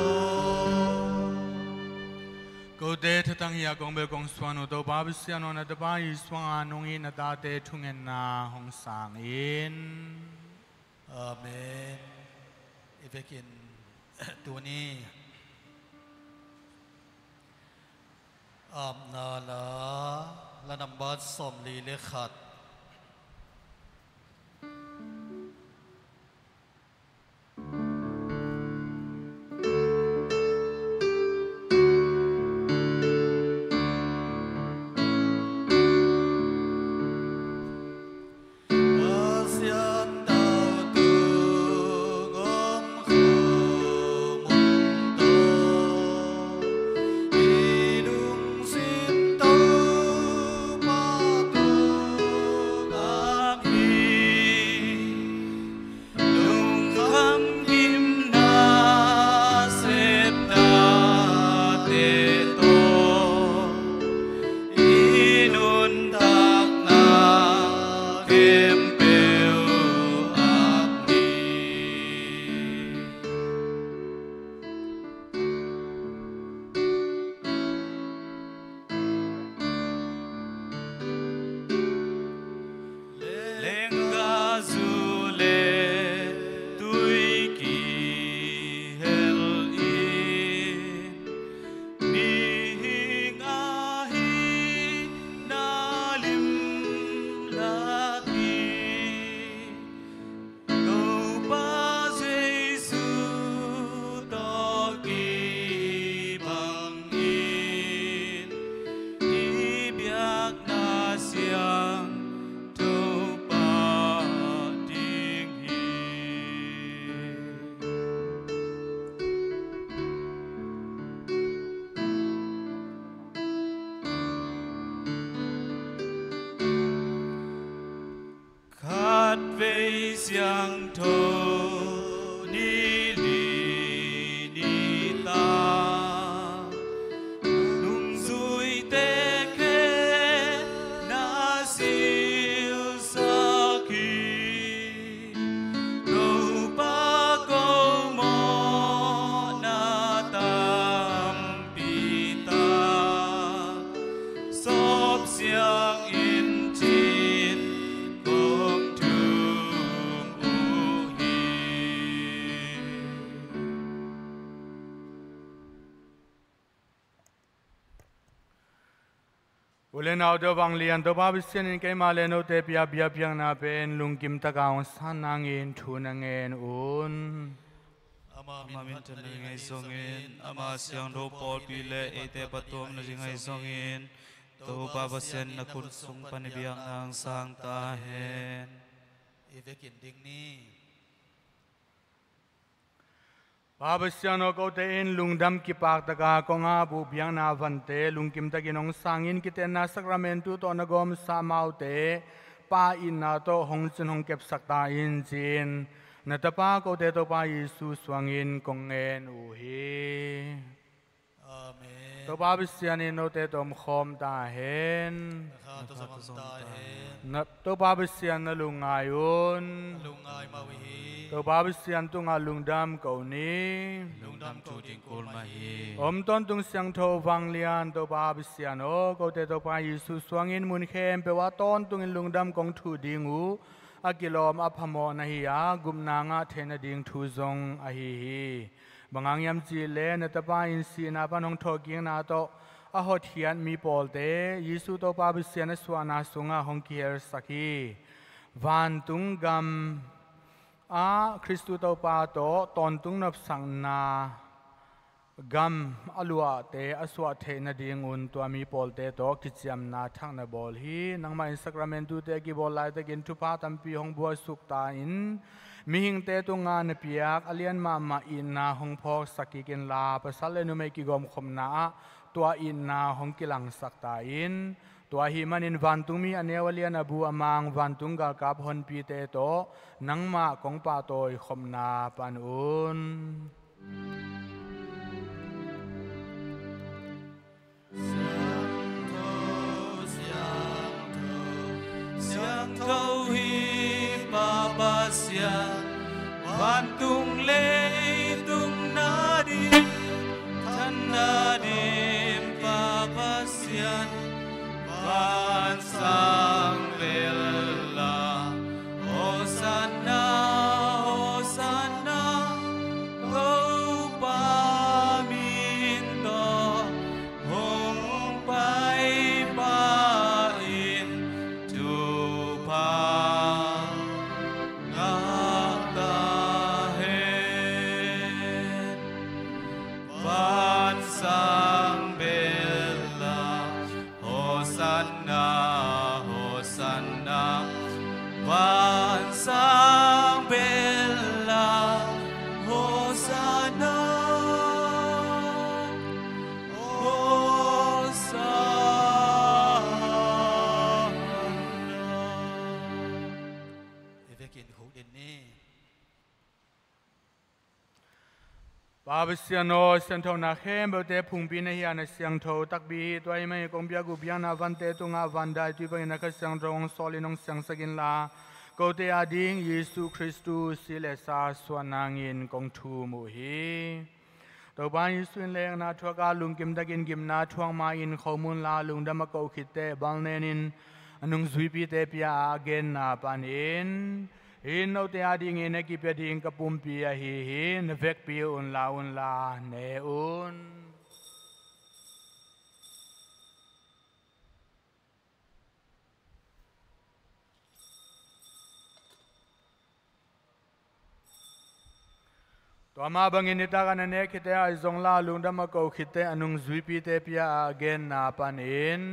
Kote thatang hi a kong bel kong suan uh Topa Pasian aw, na tapa Jesu hangin nong it na tate thungenna hong sang in. Amen. I vekin tuni apna la, la nambat sawmli le khat. Pasian tawh tung om kho mun tawh i lungsim Topa tungah hi. Lungkham gimna sepnate tawh i nuntakna khempeuh ap ni. Lenggazu le tui kihel in, mihing ahi na limlak hi. Topa Jesu tawh kibang in, i biakna siang Topa ding hi. Khatvei siangtho ni li ni ta, nungzuite khempeuh na silsak hi. Topa ko mawhna tampi ta sawp siang in cin kong thum uh hi. U le naute, vanglian Topa Pasian in keimah le note pia biakpiakna pen lungkim taka hong san nangin thu na ngen un. Ama min phat nading ahi zongin, ama siangtho pawlpi le eite patuam nading ahi zongin, Topa Pasian na khut sung pan i biakna hong sang ta hen. I vekin ding ni. Pa Pasian aw, kote in lungdam kipak taka kong ap uh biakna vante lungkim takin hong sangin, kitenna sakramentu tawh na gawmsa amaute Pa itna tawh hong cin hong kepsak ta in ci-in na Tapa kote Topa Jesu suangin kong ngen uh hi. Amen. Topa Pasian in note tawh omkhawm ta hen. Na kha tawh zong om ta hen. Na, Topa Pasian na lungngai un. Na lungngai mah uh hi. Topa Pasian tungah lungdam ko ni. Lungdam ko ding kul mah hi. Om tawntung siangtho vanglian Topa Pasian aw, kote Topa Jesu suangin mun khempeuh ah tawntungin lungdam kong thuh ding uh. a kilawm a phamawh na hi a, gupna ngah theih nading thu zong ahi hi. Bang hang hiam cihleh na tapa in sihna pan hong thawhkikna tawh a hotkhiat mi pawlte Jesu Topa Pasian a suahna sungah hong kihelsak hi. Vantung gam ah Khristu Topa tawh tawntung nopsakna gam a luahte a suah theih nadingun tua mi pawlte tawh kiciamna thak na bawl hi. Nangmah in Sacramentu-te a kibawl laitakin thupha tampi hong buaisuk ta in, mihingte tungah na piak a lian mahmah itna hong phawksak kik inla, pasal le numei kigawmkhopna ah tua itna hong kilangsak ta in. Tua ahih manin vantungmi a neu a lian a bu a mang vantung galkap honpite tawh nangmah kong pahtawi khopna pan un. Siangtho, siangtho, siangtho hi Pa Pasian, vantung leitung na dim, than na dim Pa Pasian, van sang bel la. Hosanna, Hosanna, Topa min tawh hong paipa in thupha ngah ta hen. Van sang bel la. Hosanna, Hosanna, van sang bel la. Hosanna, Hosanna. I vekin huk in ni. Pa Pasian aw, sianthona khempeuhte phungpi na hi a, na siangtho takpi hi. Tua ahih manin kong piak uh biakna vante tungah van daitui bangin na Kha Siangtho hong sawl in hong siangsak inla, kote ading Jesu Khristu si le sa suahna hangin kong thum uh hi. Topa Jesu in lekna thuakah lungkim takin gimna thuak ma-in khomun la lungdam a ko khit teh bal nenin a nungzuipite pia a, a genna panin, "Hih in note adingin a kipia ding ka pumpi ahi hi, na vekpi unla unla ne un." Tua mah bangin nitak a na nek khit teh, ahi zongla lungdam a ko khit teh a nungzuipite pia a, a genna panin,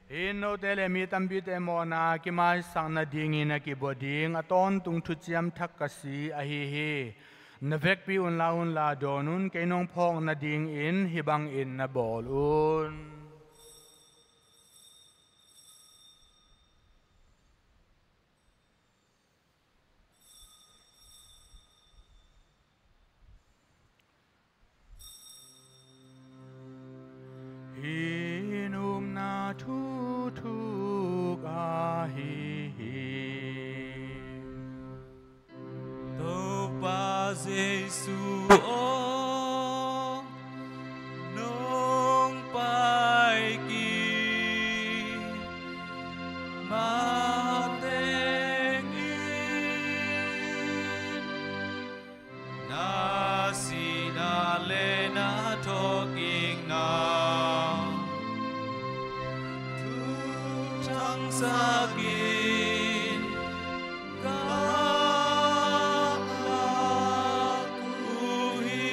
"Hih in note le mi tampite mawhna a kimaisak nadingin a kibua ding a tawntung thuciam thak ka si ahi hi. Na vekpi unla unla dawn un, kei nong phawk nadingin hih bangin na bawl un." Hih in upna thu thuk ahi hi. Topa Jesu aw, nong pai kik mateng in, na sihna le na thawhkikna thuthangsak in ka lak uh hi.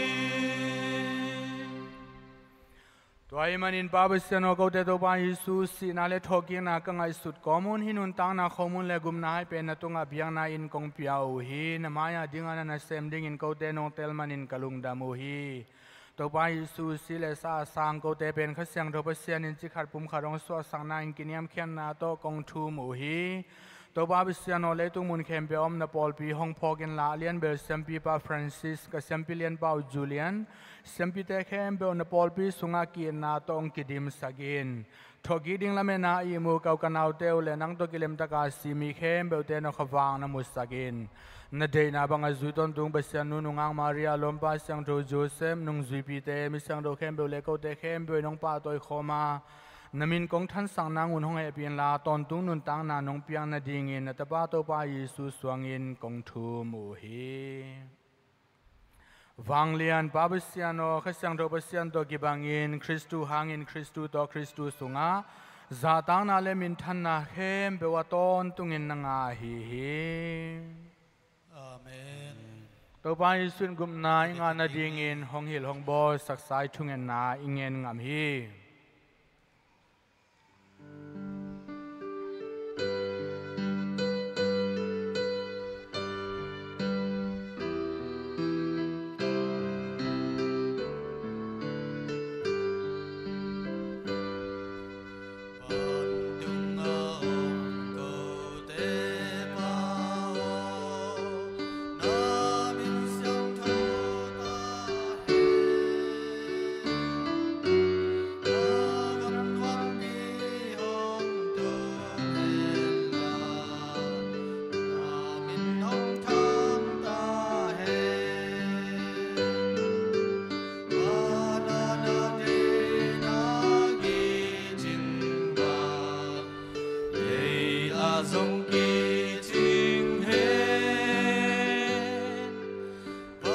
Tua ahih manin Pa Pasian aw, kote Topa Jesu sihna le thawhkikna ka ngaihsut kawm un. Hih nuntakna khomun le gupna hai pen na tungah biakna-in kong pia uh hi. Na mai-ah ding a na nasem dingin kote nong tel manin ka lungdam uh hi. Topa Jesu si le sa a sang kote pen Kha Siangtho Pasian in cikhat pumkhat hong suahsakna-in kiniamkhiatna tawh kong thum uh hi. Topa Pasian aw, leitung mun khempeuh a om na pawlpi hong phawk inla, a lianbel siampipa Francis, ka siampi lianpa uh Julian, siampite khempeuh na pawlpi sungah ki-itna tawh hong kidimsak in. Thawhkik ding lametna a ihmu ka u ka naute uh le nang tawh kilemtaka si mi khempeuhte na khuavak na musak in. Na deihna banga zui tawntung Pasian nu nungak Maria, lawmpa Siangtho Joseph, nungzuipite, mi siangtho khempeuh le kote khempeuh in hong pahtawi khawm a, Na min kong thansak nangun hong hehpih inla, tawntung nuntakna nong piak nadingin na Tapa Topa Jesu suangin kong thum uh hi. Vanglian Pa Pasian aw, Kha Siangtho Pasian tawh kibangin Khristu hangin Khristu tawh Khristu sungah zahtakna le minthanna khempeuh a tawntungin na ngah ahi hi. Amen. Topa Jesu in gupna i ngah nadingin hong hilh hong bawlsaksa i thungetna i ngen ngam hi.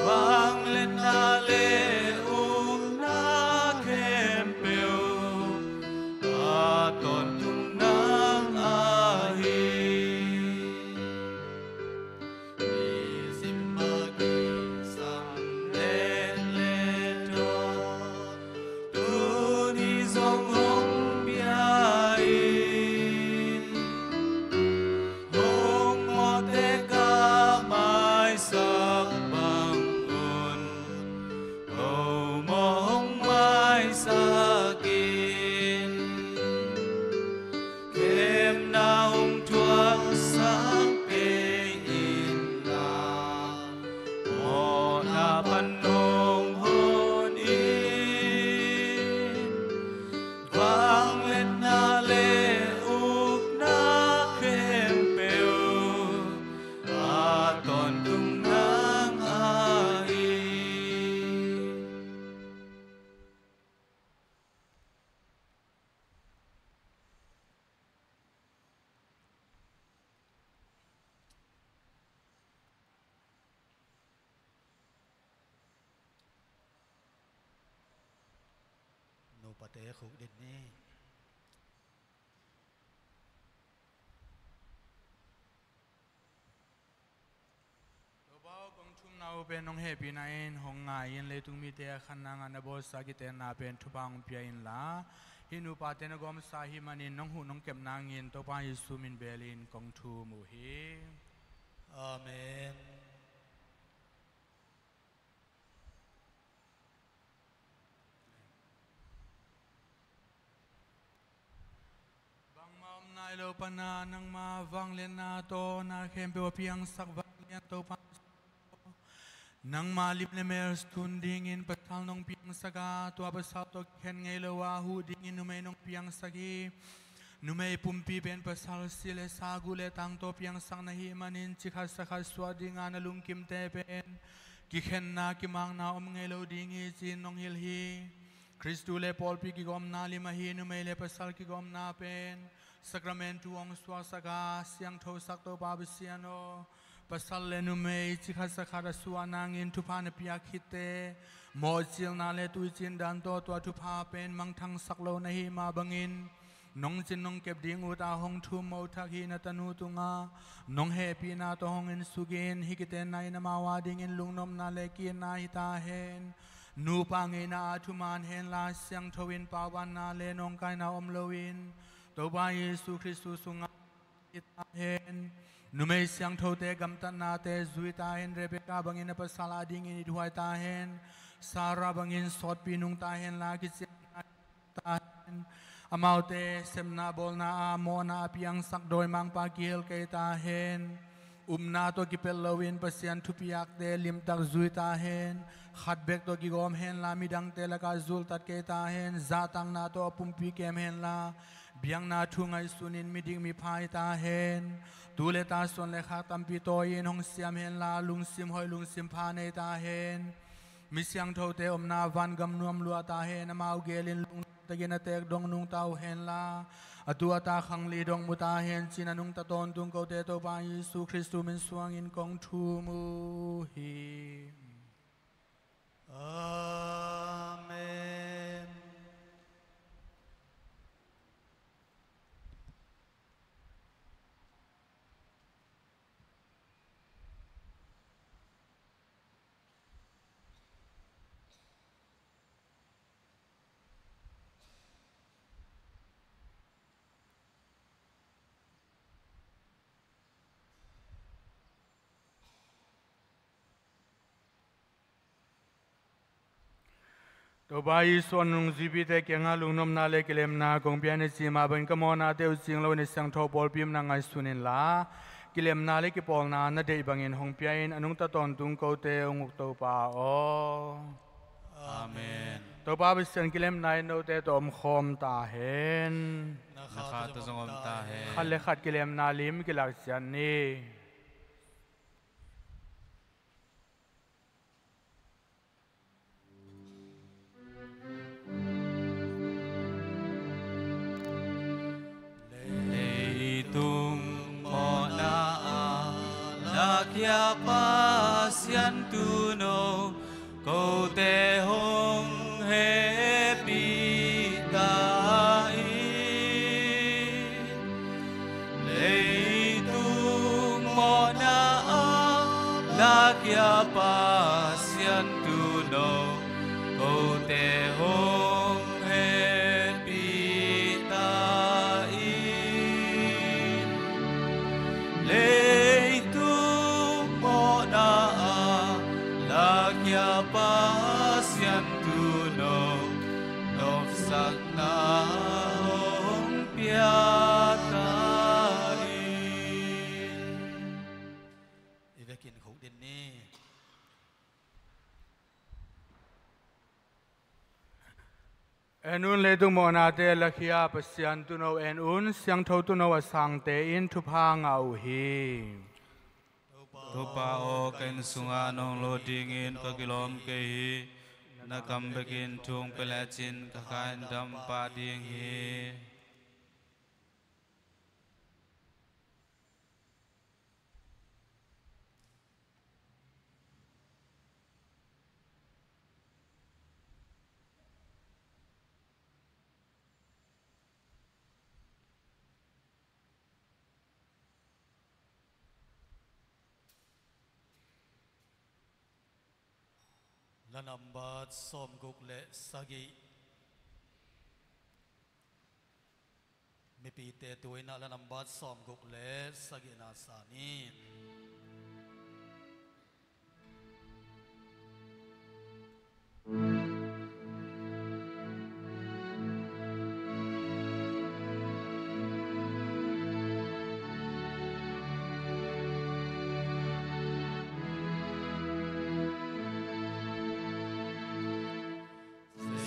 Vangliatna le ukna khempeuh a tawntung nang ahi. Nisim a kisam letlek tawh tuni zong hong pia in, hong mawhte ka maisak bangun ko maw hong maisak in. Khemna hong thuaksak pei inla, mawhna pan hong hon in. Vangliatna le ukna khempeuh a tawntung nang ahi. Nupate khukdin ni. Topa aw, kong thumna uh pen nong hehpihna in hong ngai in, leitung mite a khanna ngah na bawlsa kitenna pen thupha hong pia inla, hih nupate na gawmsa ahih manin nong huh nong kep nangin Topa Jesu min belin kong thum uh hi. Amen. Bangmah om nai lo pana nangma vangliatna tawh na khempeuh a piangsak vanglian Topa, nangma lim le mel sun dingin pasal nong piangsak a, tua pasal tawh kikhen ngei lo a huh dingin numei nong piangsak hi. Numei pumpi pen pasal si le sa, guh le tang tawh piangsak na hih manin, cikhat sakhat suah dinga na lungkimte pen kikhenna kimakna om ngei lo ding hi ci-in nong hilh hi. Khristu le pawlpi kigawmna lim ahi numei le pasal kigawmna pen sakramentu hong suaksak a siangthosak Topa Pasian aw, pasal le numei cikhat sakhat a suah nangin thupha na piak khitte, mawhcilna le tuicin dan tawh tua thupha pen mangthangsak lo na hih mah bangin, nong cin nong kep ding ut a hong thum mothak hih na tanu tungah nong hehpihna tawh hong ensuk in, hih kitenna in amau adingin lungnopna le ki-itna hi tahen. Nupa ngeina ah thuman henla, siangtho in paubanna le nawngkaina om loin Topa Jesu Khristu sungah hi tahen. Numei siangthote gamtatnate zui tahen. Rebekah bangin a pasal adingin ithuai tahen. Sarah bangin sawtpi nungta henla, kiciamna tahen. Amaute sepna bawlna ah mawhna a piangsak dawimangpa kihel kei tahen. Upna tawh kipelh loin Pasian thupiakte limtak zui tahen. Khat bek tawh kigawm henla, midangte lakah zultat kei tahen. Zahtakna tawh a pumpi kem henla, biakna thu ngaihsunin midik mipha hi tahen. Tu le ta, suan le khak tampi tawi-in hong siam henla, lungsim hoih lungsim pha nei tahen. Mi siangthote omna vangam nuam lua tahen. Amau gelin lung takin a teek dong nungta uh henla, a tu a ta khangli dong mu ta hen, ci-in a nungta tawntung kote Topa Jesu Khristu min suangin kong thum uh hi. Amen. Topa Jesu, a nungzuipite kiangah lungnopna le kilemna kong pia in, a cih mah bangin ka mawhnate uh cing loin a siangtho pawlpi in na ngaihsun inla, kilemna le kipawlna na deih bangin hong pia in, a nungta tawntung kote hong uk Topa aw. Amen. Topa Pasian, kilemna in note tawh omkhawm ta hen. Na kha tawh zong om ta hen. Khat le khat kilemna lim kilak ciat ni. Leitung mawhna a lakhia Pasian Tuuno, kote hong hehpih ta in. Leitung mawhna a lakhia Pasian Tuuno, kote hong hehpih ta in. Leitung mawhna a lakhia Pasian Tuuno, nopsakna hong pia ta in. I vekin khuk din ni. En un, leitung mawhnate lakhia Pasian Tuuno en un, siangtho tuuno a sangte in thupha ngah uh hi. Topa aw, ka inn sungah nong lut dingin ka kilawm kei hi. Na kam bekin thu hong pia lecin ka kha in dam pah ding hi. La nambat sawmguk le sagih. Mipite tu-in ah la nambat sawmguk le sagihna sa ni.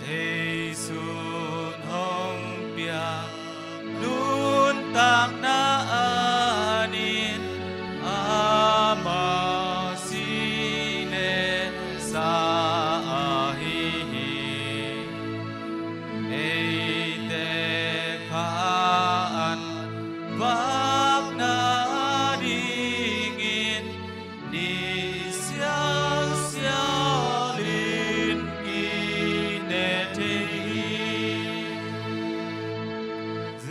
Jesu'n hong piak nuntakna anin, amah si le sa ahi hi. Eite kha an vakna dingin ni sialsial in kine thei hi.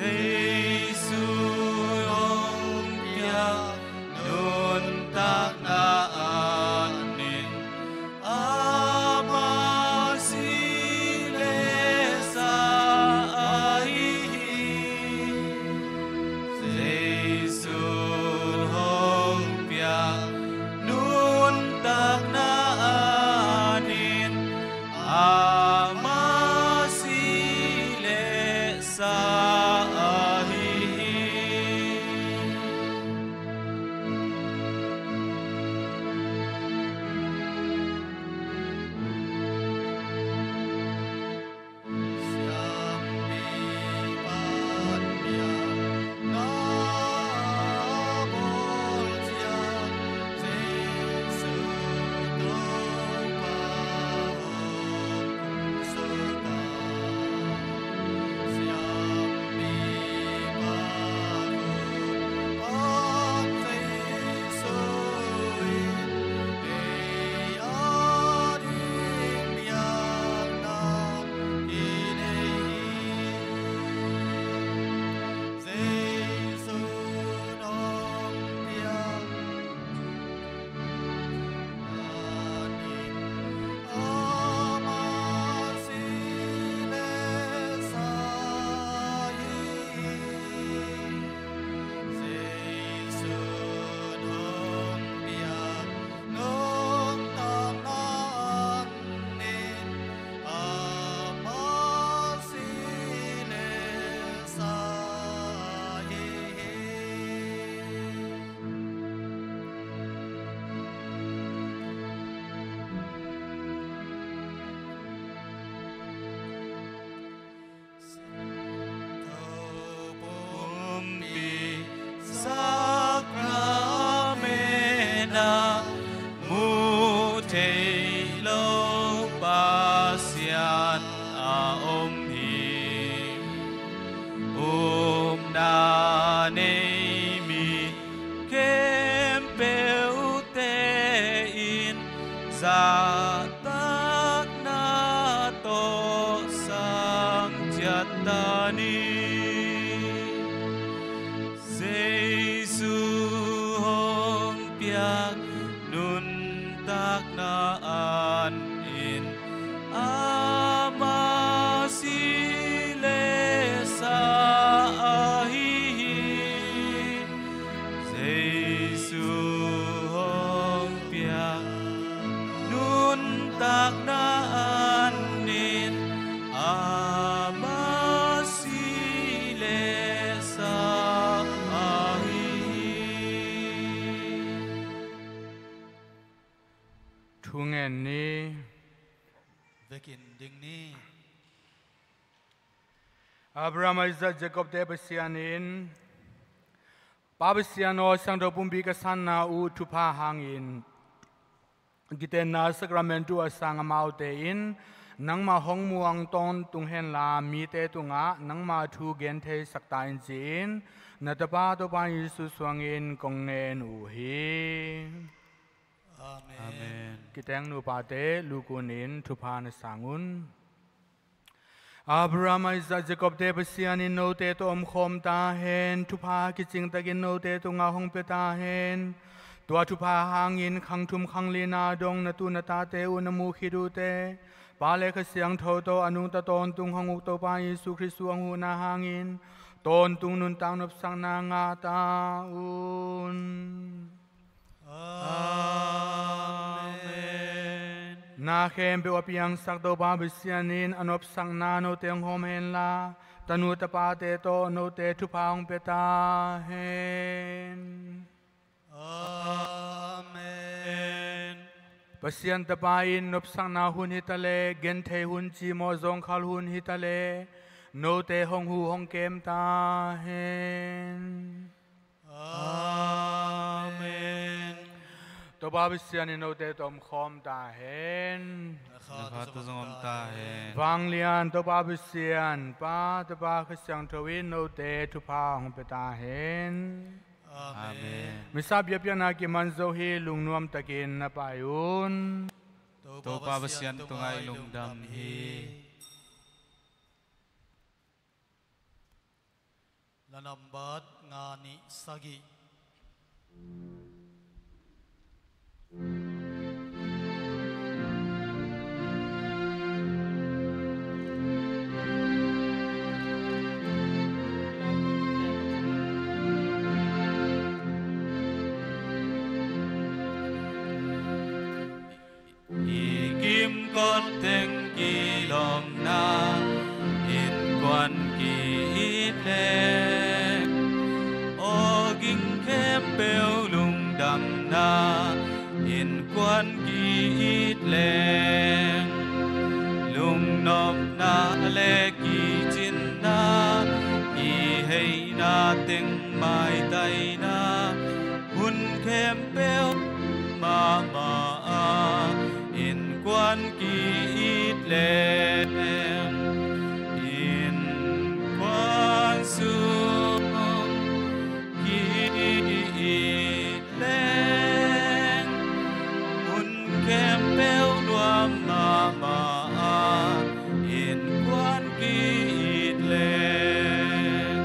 Jesu hong piak nuntakna anin, amah si le sa ahi hi. khempeuhte in zahtakna tawh sang ciat ta ni. Jesu hong piak nuntakna an in ama si le sa ahi hi. Jesu hong piak nuntakna an in ama si le sa ahi hi. Thu ngen ni. Vekin ding ni. Abraham, Isaac, Jacob te Pasian in, Pa Pasian aw, siangtho pumpi ka sanna uh thupha hangin kitenna sacrament uh a sang amaute in nangmah hong muang tawntung henla, mite tungah nangmah thu gen thei sak ta in, ci-in na Tapa Topa Jesu suangin kong ngen uh hi. Amen. Amen. Kiteng nupate, lukun in thupha na sang un. Abraham, Isaac, Jacob te Pasian in note tawh omkhawm ta hen. Thupha kicing takin note tungah hong pia ta hen. Tua thupha hangin khang thum khang lina dong na tu na tate uh na muh khit uh teh, Pa le Kha Siangtho tawh a nungta tawntung hong uk Topa Jesu Khrist uh hong huhna hangin tawntung nuntak nopsakna ngah ta un. Amen. Na khempeuh a piangsak Topa Pasian in a nopsakna note hong hawm henla, tanu tapate tawh note thupha hong pia ta hen. Amen. Pasian Tapa in nopsakna hun hi ta leh, genthei hun cimawh zawngkhal hun hi ta leh, note hong huh hong kem ta hen. Amen. Topa Pasian in note tawh omkhawm ta hen. Na kha tawh zong om ta hen. Vanglian Topa Pasian, Pa, Tapa, Kha Siangtho in note thupha hong pia ta hen. Amen. Misa biakpiakna kiman zo hi, lungnuam takin na pai un. Topa Pasian tungah i lungdam hi. La nambat nga nih sagih. I kimkot teng kilawmna innkuan ki-it leng, awging khempeuh lungdamna innkuan ki-it leng, lungnopna le kicinna, kiheina teng maitaina, hun khempeuh mahmah a innkuan ki-it leng, innkuan sung ki-it leng, hun khempeuh nuam mahmah a innkuan ki-it leng.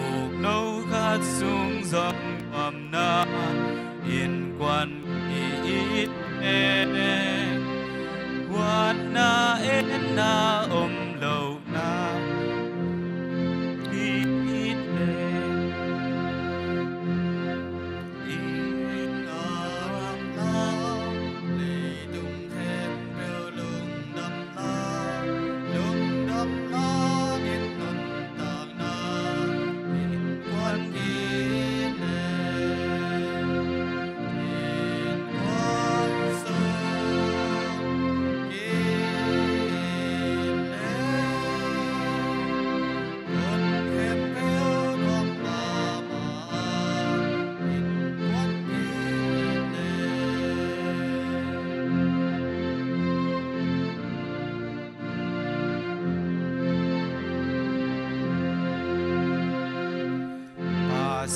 Ukno khat sung zong nuamna innkuan ki-it leng, huatna etna om lohna ki-it leng, innkuan leitung khempeuh lungdamna, lungdamna in nuntakna innkuan ki-it leng,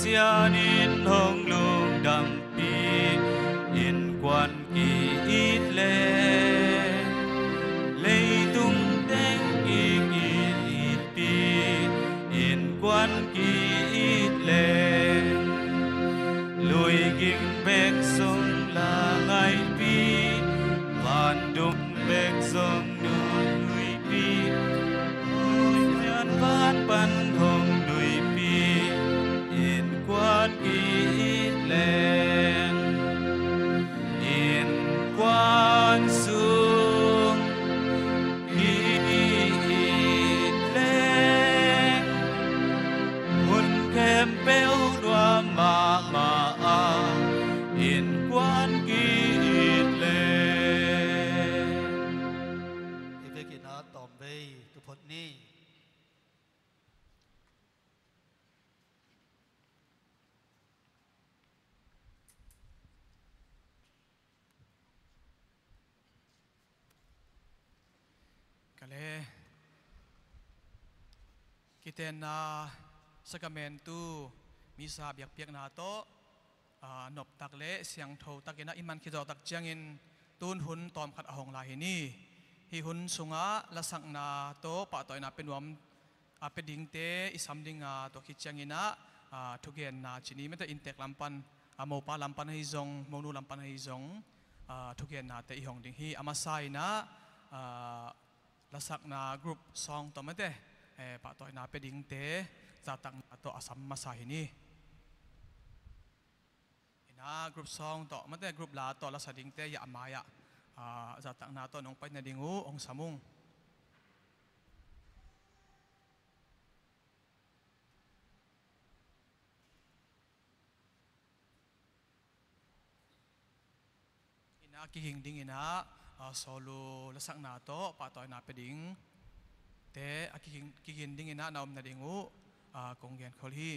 Pasian in hong lungdampi, innkuan ki-it leng, leitung teng i ki-itpi, innkuan ki-it leng, lui ging bek zong la ngaipi, van dum bek zong nuipi, Pasian van pan hong nuipi, innkuan ki-it leng, innkuan sung ki-it leng, hun khempeuh nuam mahmah a, innkuan ki-it leng. Hih vekin a tawmvei tu phot ni. Ka le, kitenna sakramentu misa biakpiakna tawh, aa, noptak le siangtho takin ah i man khit zawh tak ciangin tun hun tawmkhat a hong lai hi ni. Hih hun sungah lasakna tawh pahtawina pia nuam a pia dingte i sam ding a, tua khit ciangin ah, aa, thugenna ci ni, mete inntek lam pan, aa, mopa lam pan ahi zong, monu lam pan ahi zong, aa, thugennate i hong ding hi. A masa in ah, aa, lasakna group song tawh mete, eh, pahtawina pia dingte zahtakna tawh a sam masa hi ni. Ina group song tawh mate group la tawh lasa dingte yah mai-ah, ah, zahtakna tawh nong pai nading uh hong sam ung. Ina kiging ding ina, ah, solo lasakna tawh pahtawina pia dingte a kiging, kiging ding ina na om nading uh, ah, kong genkhol hi.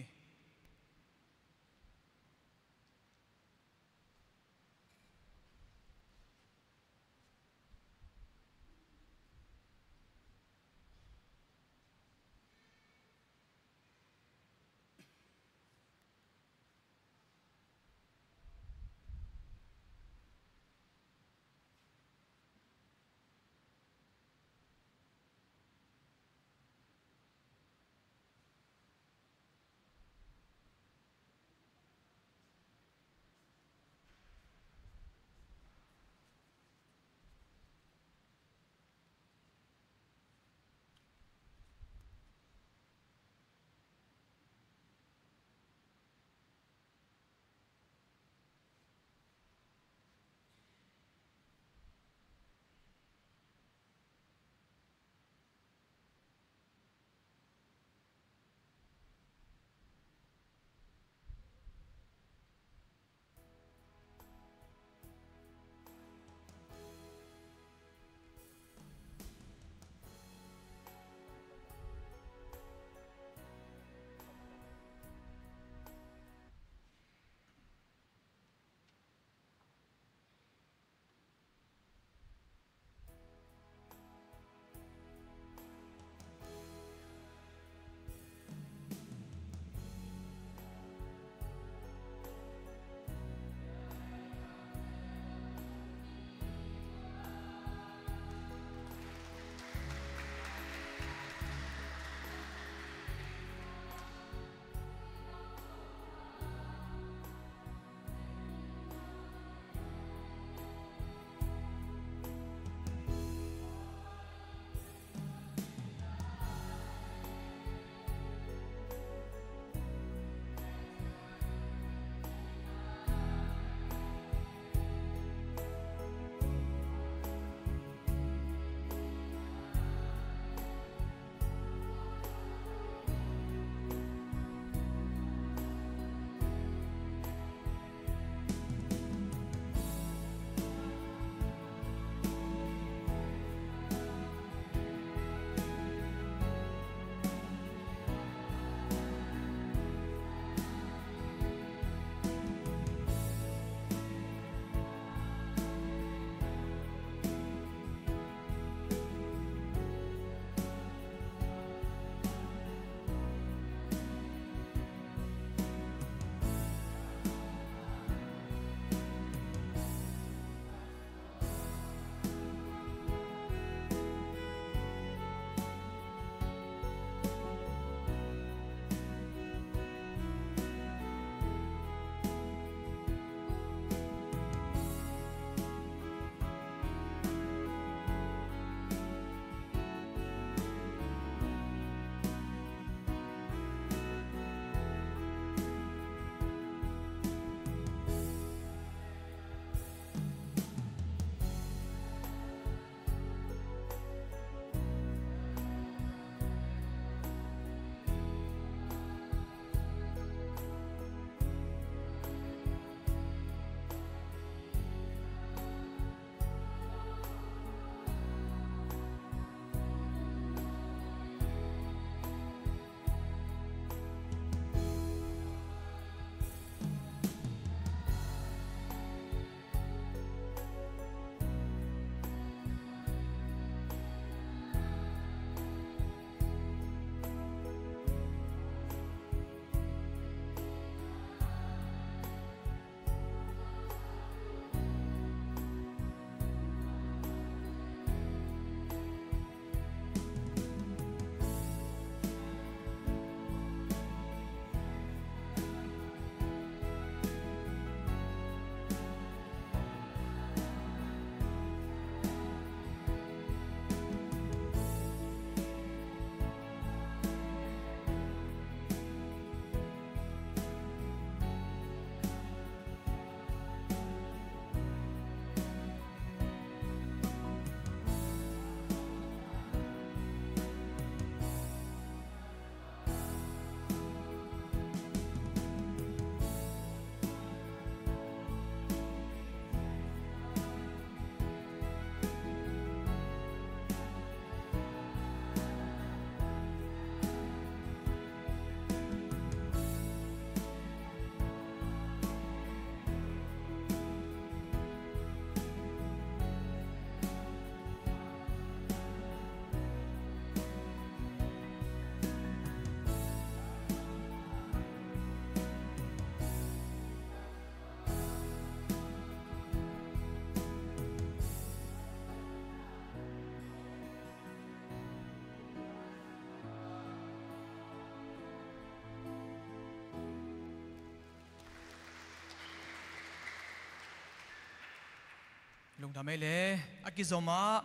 Lungdam ei le, a kizom ah,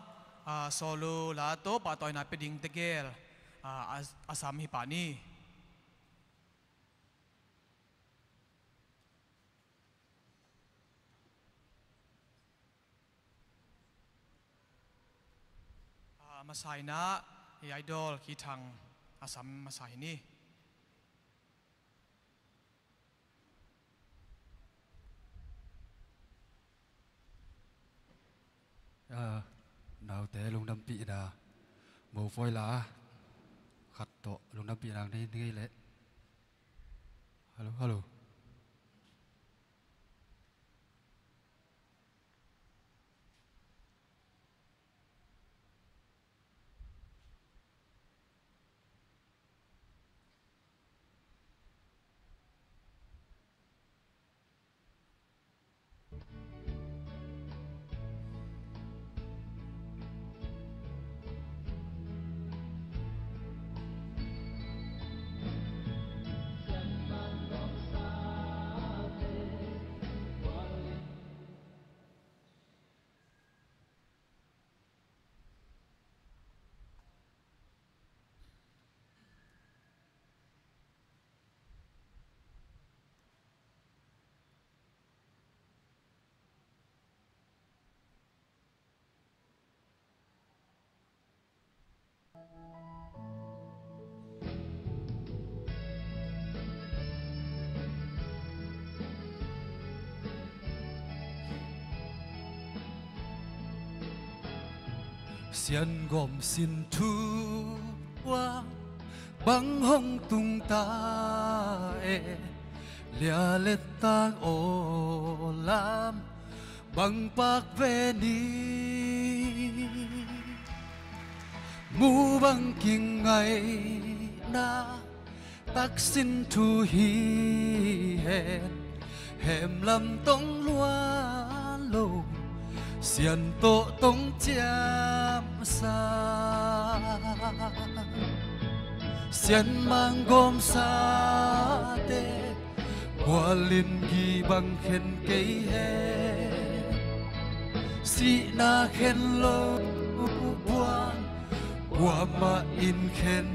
a, solo la tawh pahtawina pia ding tegel, a, a, a sam hi pah ni. A, masa in ah, i idol Ki Thang a sam masa hi ni. A, naute lungdampihna, mopawi la khat tawh lungdampihna nei ngei leh. Hallo, hallo. Siangawm sin thu ua bang hong tung ta e, lia le tang aw lam bang pak ve ni. Mu bang kingaihna taksin thu hi hen, hemlam tong luan lo, Sian tawh tong ciamsa. Sian manggawmsate gualin gih bang khen kei hen. Sihna khen lo buang kuamah in khen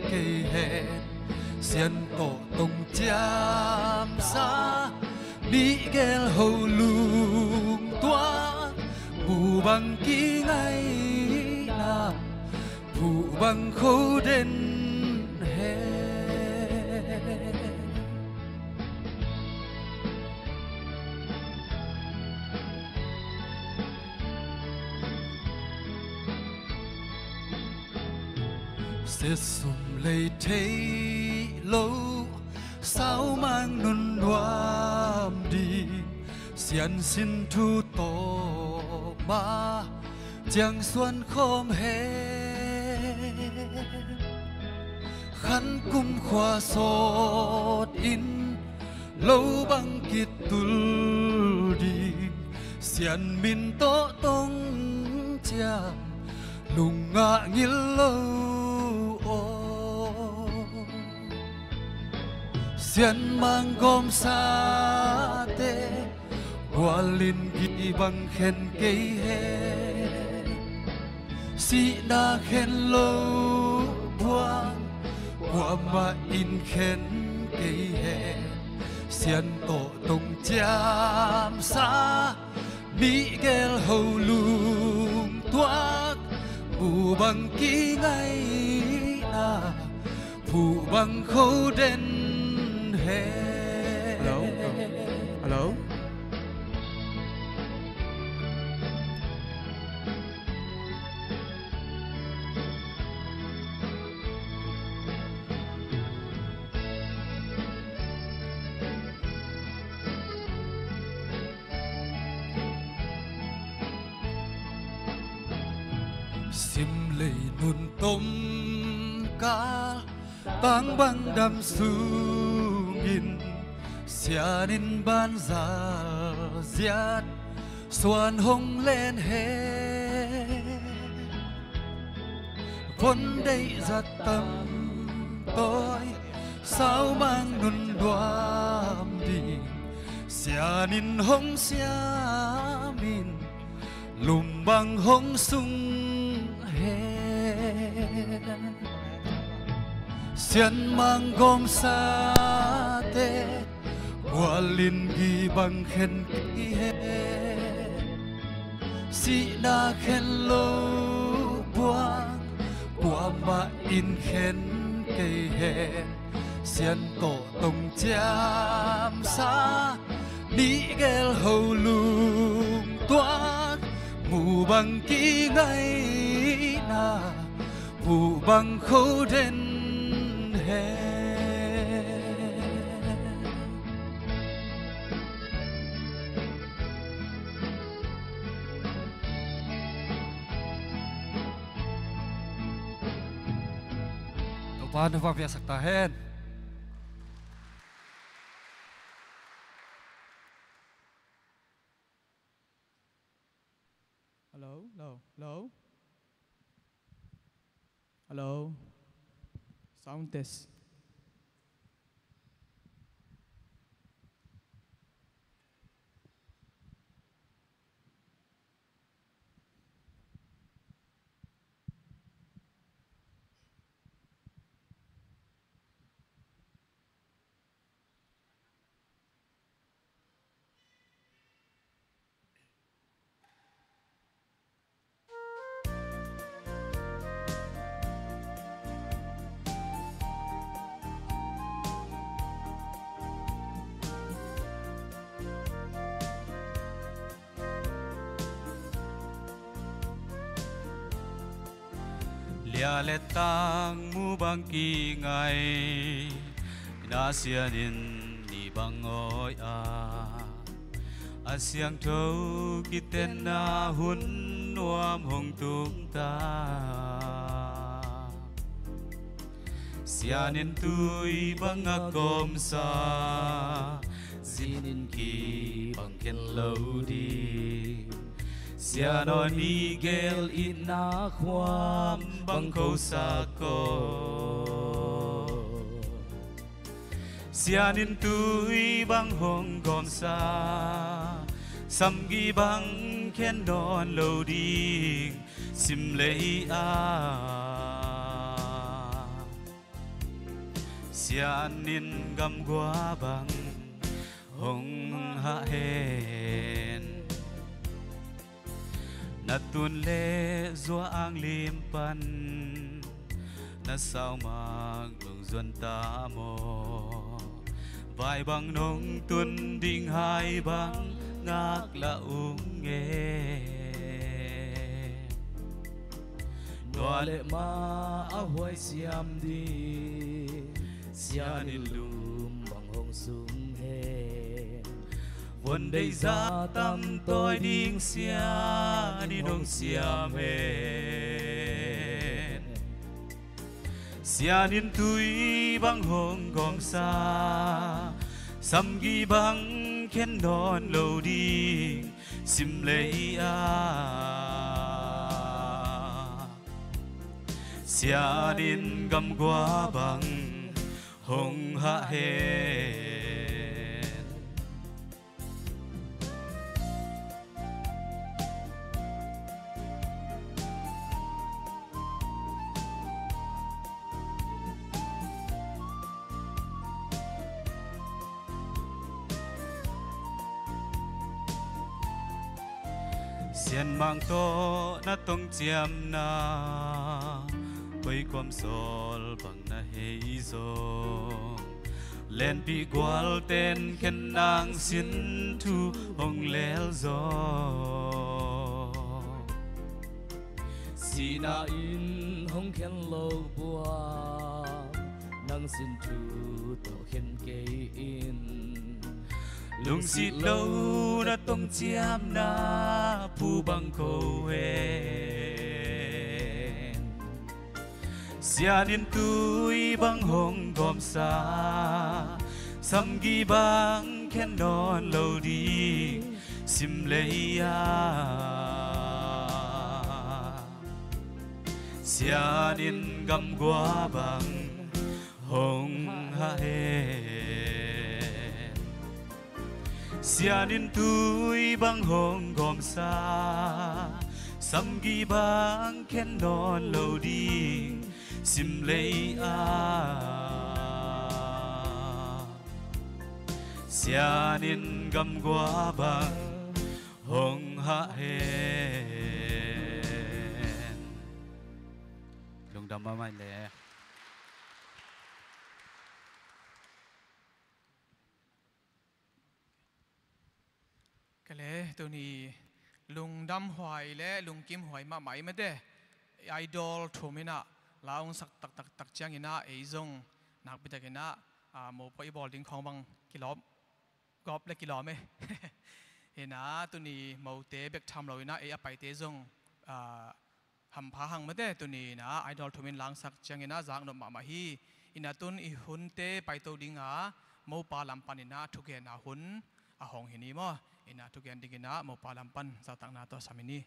kei hen. Sian tawh tong ciamsa, mihgel ho lungtuak, mu bang kingaihna, phuh bang kho den hen. Siatsum lei thei lo, saumang nun nuam ding, Sian sin thu tawh mah ciang suan khawm hen. Khan kum khua sawt in lo bang kitul ding, Sian min tawh tong ciam lungngah ngil lo aw. Sian manggawmsate gualin gih bang khen kei hen. Sihna khen lo buang kuamah in khen kei hen. Sian tawh tong ciamsa, mihgel ho lungtuak, mu bang kingaihna, phuh bang kho den hen. Hello? Hello? Simlei nun tom kal, tangbang dam sungin, Sian in banzal ziat suan hong len hen. Von deih zat tam tawi, saumang nun nuam ding, Sian in hong siam in, Lum bang hong sung hen, sianmang gawmsate, gualin gii bang khen kei hen. Sihna khen lo buang, kuamah in khen kei hen. Sian tawh tong ciamsa, nih gel ho lungtuak, mu bang kingaina, puh bang kho den hen. Topa na va piaksak ta hen. Hello, hello, hello. Hello. Sound test. Lia le tang mu bang kingai, na sianin ni bang ngawi a, a siangtho kitenna hun nuam hong tung ta. Sianin tui bang a gawmsa, zinin ki bang khen lo ding. Sianaw ni gel itna khuam bang khosak ko. Sianin tui bang hong gawmsa, samgi bang khen nawn lo ding. Sim lei a, sianin gamgua bang hong hah hen. Na tun le zua ang lim pan, na saumak lungzuan ta maw? Vai bang nong tun ding hai bang ngak la ung e. Nua le ma a huai siam ding, sianin lum bang hong sung hen. Von deih za tam tawi ding sianin hong siam hen. Sianin tui bang hong gawmsa, samgi bang khen nawn lo ding. Sim lei a, sianin gamgua bang hong hah hen. Sianmang tawh na tong ciamna, koi kuam sawl bang na hei zong, lenpih gualten khen nang sin thu hong lel zong. Sihna in hong khen lo buang, nang sin thu tawh khen kei in. Lungsit lo na tong ciamna, phu bang ko hen. Sianin tui bang hong gawmsa, samgi bang khen nawn lo ding. Sim lei a, sianin gamgua bang hong hah hen. Sian in tui bang hong gawmsa, samgi bang khen nawn lo ding, simlei ah Sian in gamgua bang hong hah hen. Lungdam mahmah le. Ka le tuni lungdam huai le lungkim huai mahmah i mate. Idol thum inah la hong sak taktak tak ciang inah ei zong nakpi tak inah, ah, mopawi i bawl ding khawng bang kilawm, gawp le kilawm e. Inah tuni mote bek tham lo inah ei a paite zong, ah, hampha hang mate. Tuni inah Idol thum in la hong sak ciang inah zaknop mahmah hi. Inah tun i hunte paito dinga mopa lam pan inah thugenna hun a hong hi ni maw. Inah thugen ding inah mopa lam pan zahtakna tawh sam hi ni.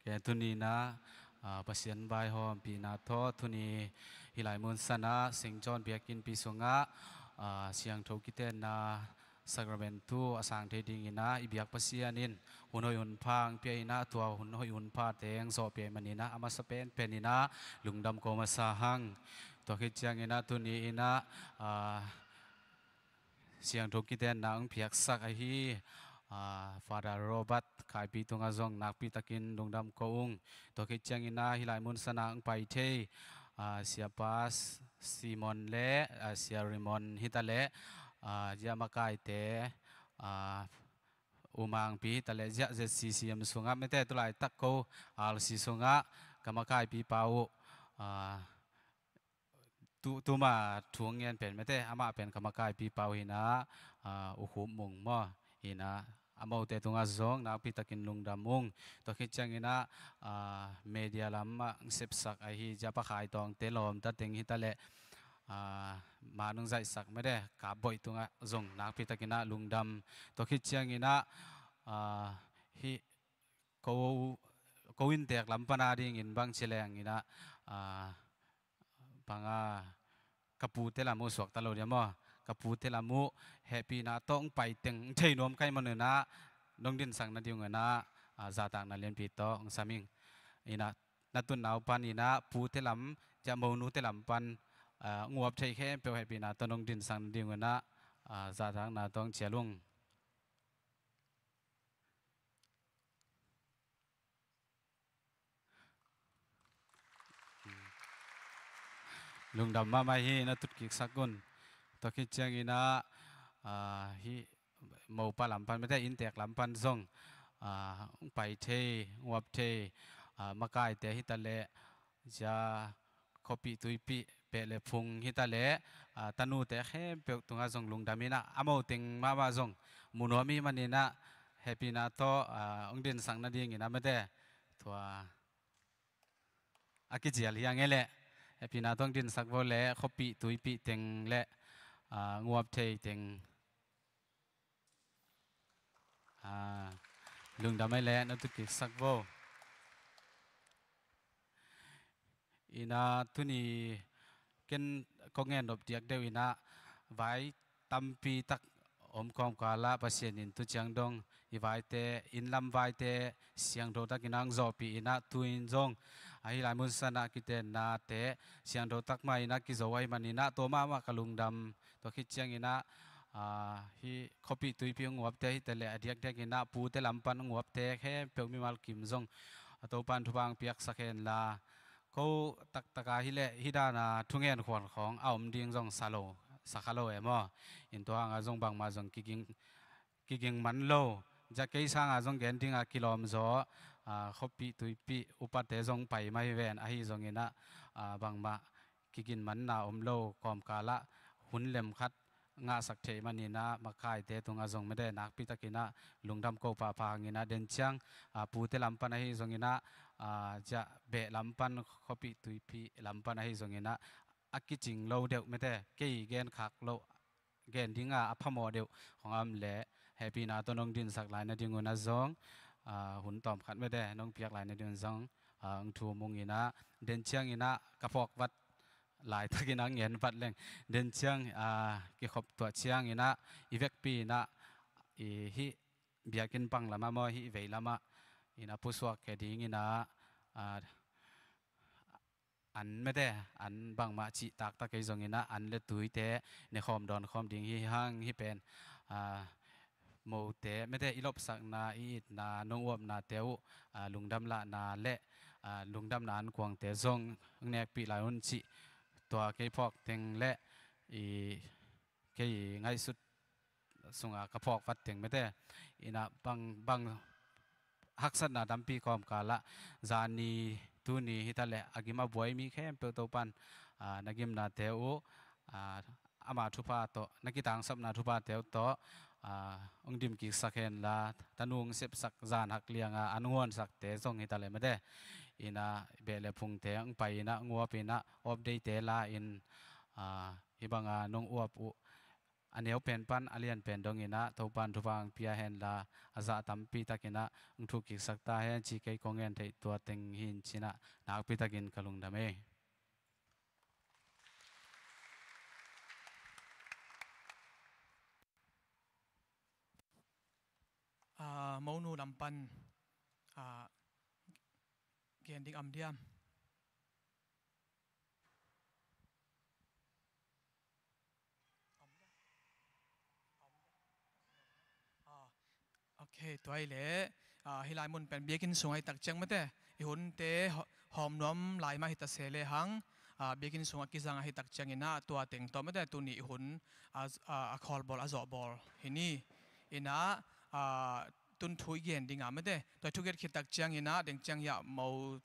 Ke tuni inah, ah, Pasian vaihawmpihna tawh tuni hih lai mun sanah Saint John biakinnpi sungah, ah, siangtho kitenna sakramentu a sang thei ding inah i biak Pasian in hun hoih hun pha hong pia inah tua hun hoih hun pha teng zawh pia ahih man inah a masa penpen inah lungdam ko masa hang. Tua khit ciang inah tuni inah, ah, siangtho kitenna hong piaksak ahi, ah, Father Robert Kaipi tungah zong nakpi takin lungdam ko ung. Tua khit ciang inah hih lai mun sanah hong pai thei, ah, Siapa Simon le, ah, Sia Rimon hi ta leh, ah, ziah makaite, ah, U Mangpi hi ta leh ziah Z C C M sungah mate tulaitak ko R C sungah ka makaipi pa uh, ah, tu, tuma thu ngen pen mate, amah pen ka makaipi pa uh hi inah, ah, U Khup Mung maw, hi inah amaute tungah zong nakpi takin lungdam ung. Tua khit ciang inah, ah, media lamah hong sepsak ahi ziah Pa Khai Tawngte lawmta teng hi ta leh, ah, ma nung zaihsak mate Kap Boih tungah zong nakpi tak inah lungdam. Tua khit ciang inah, ah, hih ko, ko inntek lam pan a dingin bang ci leng inah, ah, bang a ka pute lam uh suakta lo dia maw, ka pute lam uh hehpihna tawh hong pai teng hong thei nuam ka hih man inah nong dinsak nading uh inah, ah, zahtakna lianpi tawh hong sam ing. Inah na tutna uh pan inah pute lam, ziah monute lam pan, ah, hong uap thei khempeuh hehpihna tawh nong dinsak nading uh inah, ah, zahtakna tawh hong cial ung. Lungdam mahmah hi, na tutkiksak un. Tua khit ciang inah, ah, hih mopa lam pan mate inntek lam pan zong, ah, hong pai thei, hong uap thei, ah, makaite hi ta leh, ziah khuapih tuipih peh le phung hi ta leh, ah, tanute khempeuh tungah zong lungdam inah a mo teng mahmah zong mu nuam ahih man inah hehpihna tawh, ah, hong dinsak nading inah mate tua a kicial hi a nge leh hehpihna tawh hong dinsak vo le khuapih tuipih teng le, ah, hong uap thei teng. Ah, lungdam ei le na tutkiksak vo. Inah tuni ken ko ngen nop diak deuh inah vai tampi tak om kawmkal ah Pasian in tu ciang dong i vaite, inn lam vaite siangtho tak inah hong zawhpih inah tu in zong ahi lai mun sanah kitennate siangtho tak mah inah kizo ahih man inah tua mahmah ka lungdam. Tua khit ciang inah, ah, hih khuapih tuipih hong uapte hi ta leh a diakdiak inah pute lam pan hong uapte khempeuh mimal kim zong a Topa in thupha hong piaksak hen la, ko taktak a hi leh hih dan a thungen khuan khawng a om ding zong sa lo, sa kha lo e maw. In tua hang a zong bangmah zong kiging, kiging man lo. Ziah kei sang a zong gen ding a kilawm zaw, ah, khuapih tuipih upate zong pai mah hi ven, ahi zong inah, ah, bangmah kigin manna om lo kawmkal ah hun lem khat ngahsak theih man inah makaite tungah zong mate nakpi tak inah lungdam ko pahpah hang inah den ciang, ah, pute lam pan ahi zong inah, ah, ziah beh lam pan khuapih tuipih lam pan ahi zong inah a kicing lo deuh mate kei gen khak loh, gen ding a a phamawh deuh khong a om leh hehpihna tawh nong dinsak lai nading un ah zong, ah, hun tawm khat mate nong piak lai nading un zong ah, ang thu mung inah, den ciang inah ka phawk vat laitakin ang ngen vat leng. Den ciang, ah, kikhop tuah ciang inah, i vekpi inah, i hih biakinn pang lamah maw, hih vei lamah inah pusuak khe ding inah, ah, an mete, an bangmah cih taktak kei zong inah, an le tuite nekhawm dawnkhawm ding hi hang. Hih pen, ah, mote mete i lopsakna, i itna, nong uapnate uh, ah, lungdam lahna le, ah, lungdamna an kuangte zong nekpih lai un cih, tua kei phawk teng le i kei ngaihsut sunga ka phawk vat teng mete. Inah bang, bang haksatna tampi kawmkalah, zani tuni hitaleh a gim a buai mi khempeuh Topan, ah, na gimnate uh, ah, ama thupha tawh, na kitangsapna thuphate uh tawh, ah, hong dimkiksak henla, tanu hong sepsak, zan hak lianga an hong huansakte zong hitaleh mete. Inah beh le phungte hong pai inah, hong uap inah, uap deite la in, ah, hih banga nong uap uh a neu pen pan a lian pen dong inah Topan thupha hong pia henla, a zah tampi tak inah hong thuk kiksak ta hen ci kei kong ngen theih tua teng hi in ci inah nakpi takin ka lungdam ei. Ah, monu lam pan, ah, gen ding om diam? Ah, ok, tua hi leh, ah, hih lai mun pen biakinn sung ahi tak ciang mete, i hunte haw-, hawm nuam lai mah hi ta se lehang, ah, biakinn sung a kizang ahi tak ciang inah tua teng tawh mete tuni i hun a, a, a khawlbawl, a zawhbawl hi ni. Inah, ah, tun thu i gen ding a mete, tua i thugen khit tak ciang inah, deng ciang hiah mo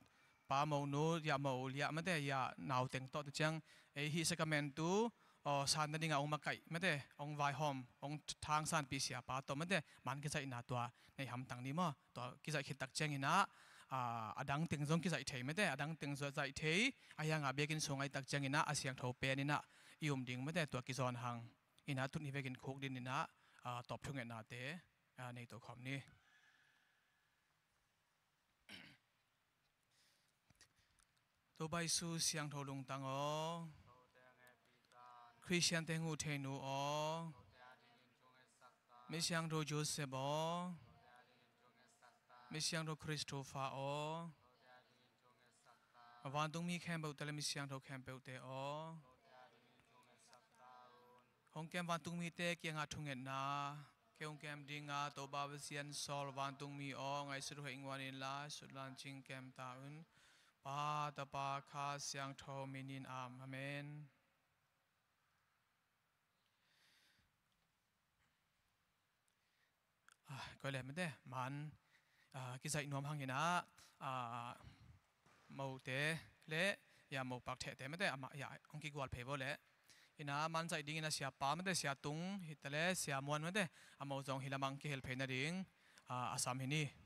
pa, monu, hiah mo liah mete, hiah nau teng tawh te ciang, ei hih sacrament tu, aw, san nadinga hong makaih mete, hong vaihawm, hong thangsanpih siapa tawh mete, man kizaihna tua nei hamtang ni maw? Tua kizaih khit tak ciang inah, ah, a dang teng zong kizaih thei mete, a dang teng zong zaih thei, a hianga biakinn sung ahi tak ciang inah, a siangtho pen inah i um ding mete, tua kizawn hang. Inah tun hi vekin khuk din inah, ah, tawp thungetnate, ah, nei to khawm ni. Topa Jesu siangtho lungtang aw, Khristiante nguhtheihnu aw, mi siangtho Joseph aw, mi siangtho Christopher aw, vantungmi khempeuhte le mi siangtho khempeuhte aw. Hong kem vantungmite kiangah thungetna kei hong kem dinga, Topa Pasian sawl, vantungmi aw, ngaihsut hoih nguan inla, sutlan cing kem ta un. Pa, Tapa, Kha Siangtho min in, Amen. Ah, koi le mete, man, ah, kizaih nuam hang inah, ah, mote le, ya, mopak thehte mete, amah, ya, hong kigual phei vo le. Inah man zaih ding inah siapa mete, Sia Tung hi ta le, Sia Muan mete, a mo zong hi lamang kihel phei nading, ah, a sam hi ni.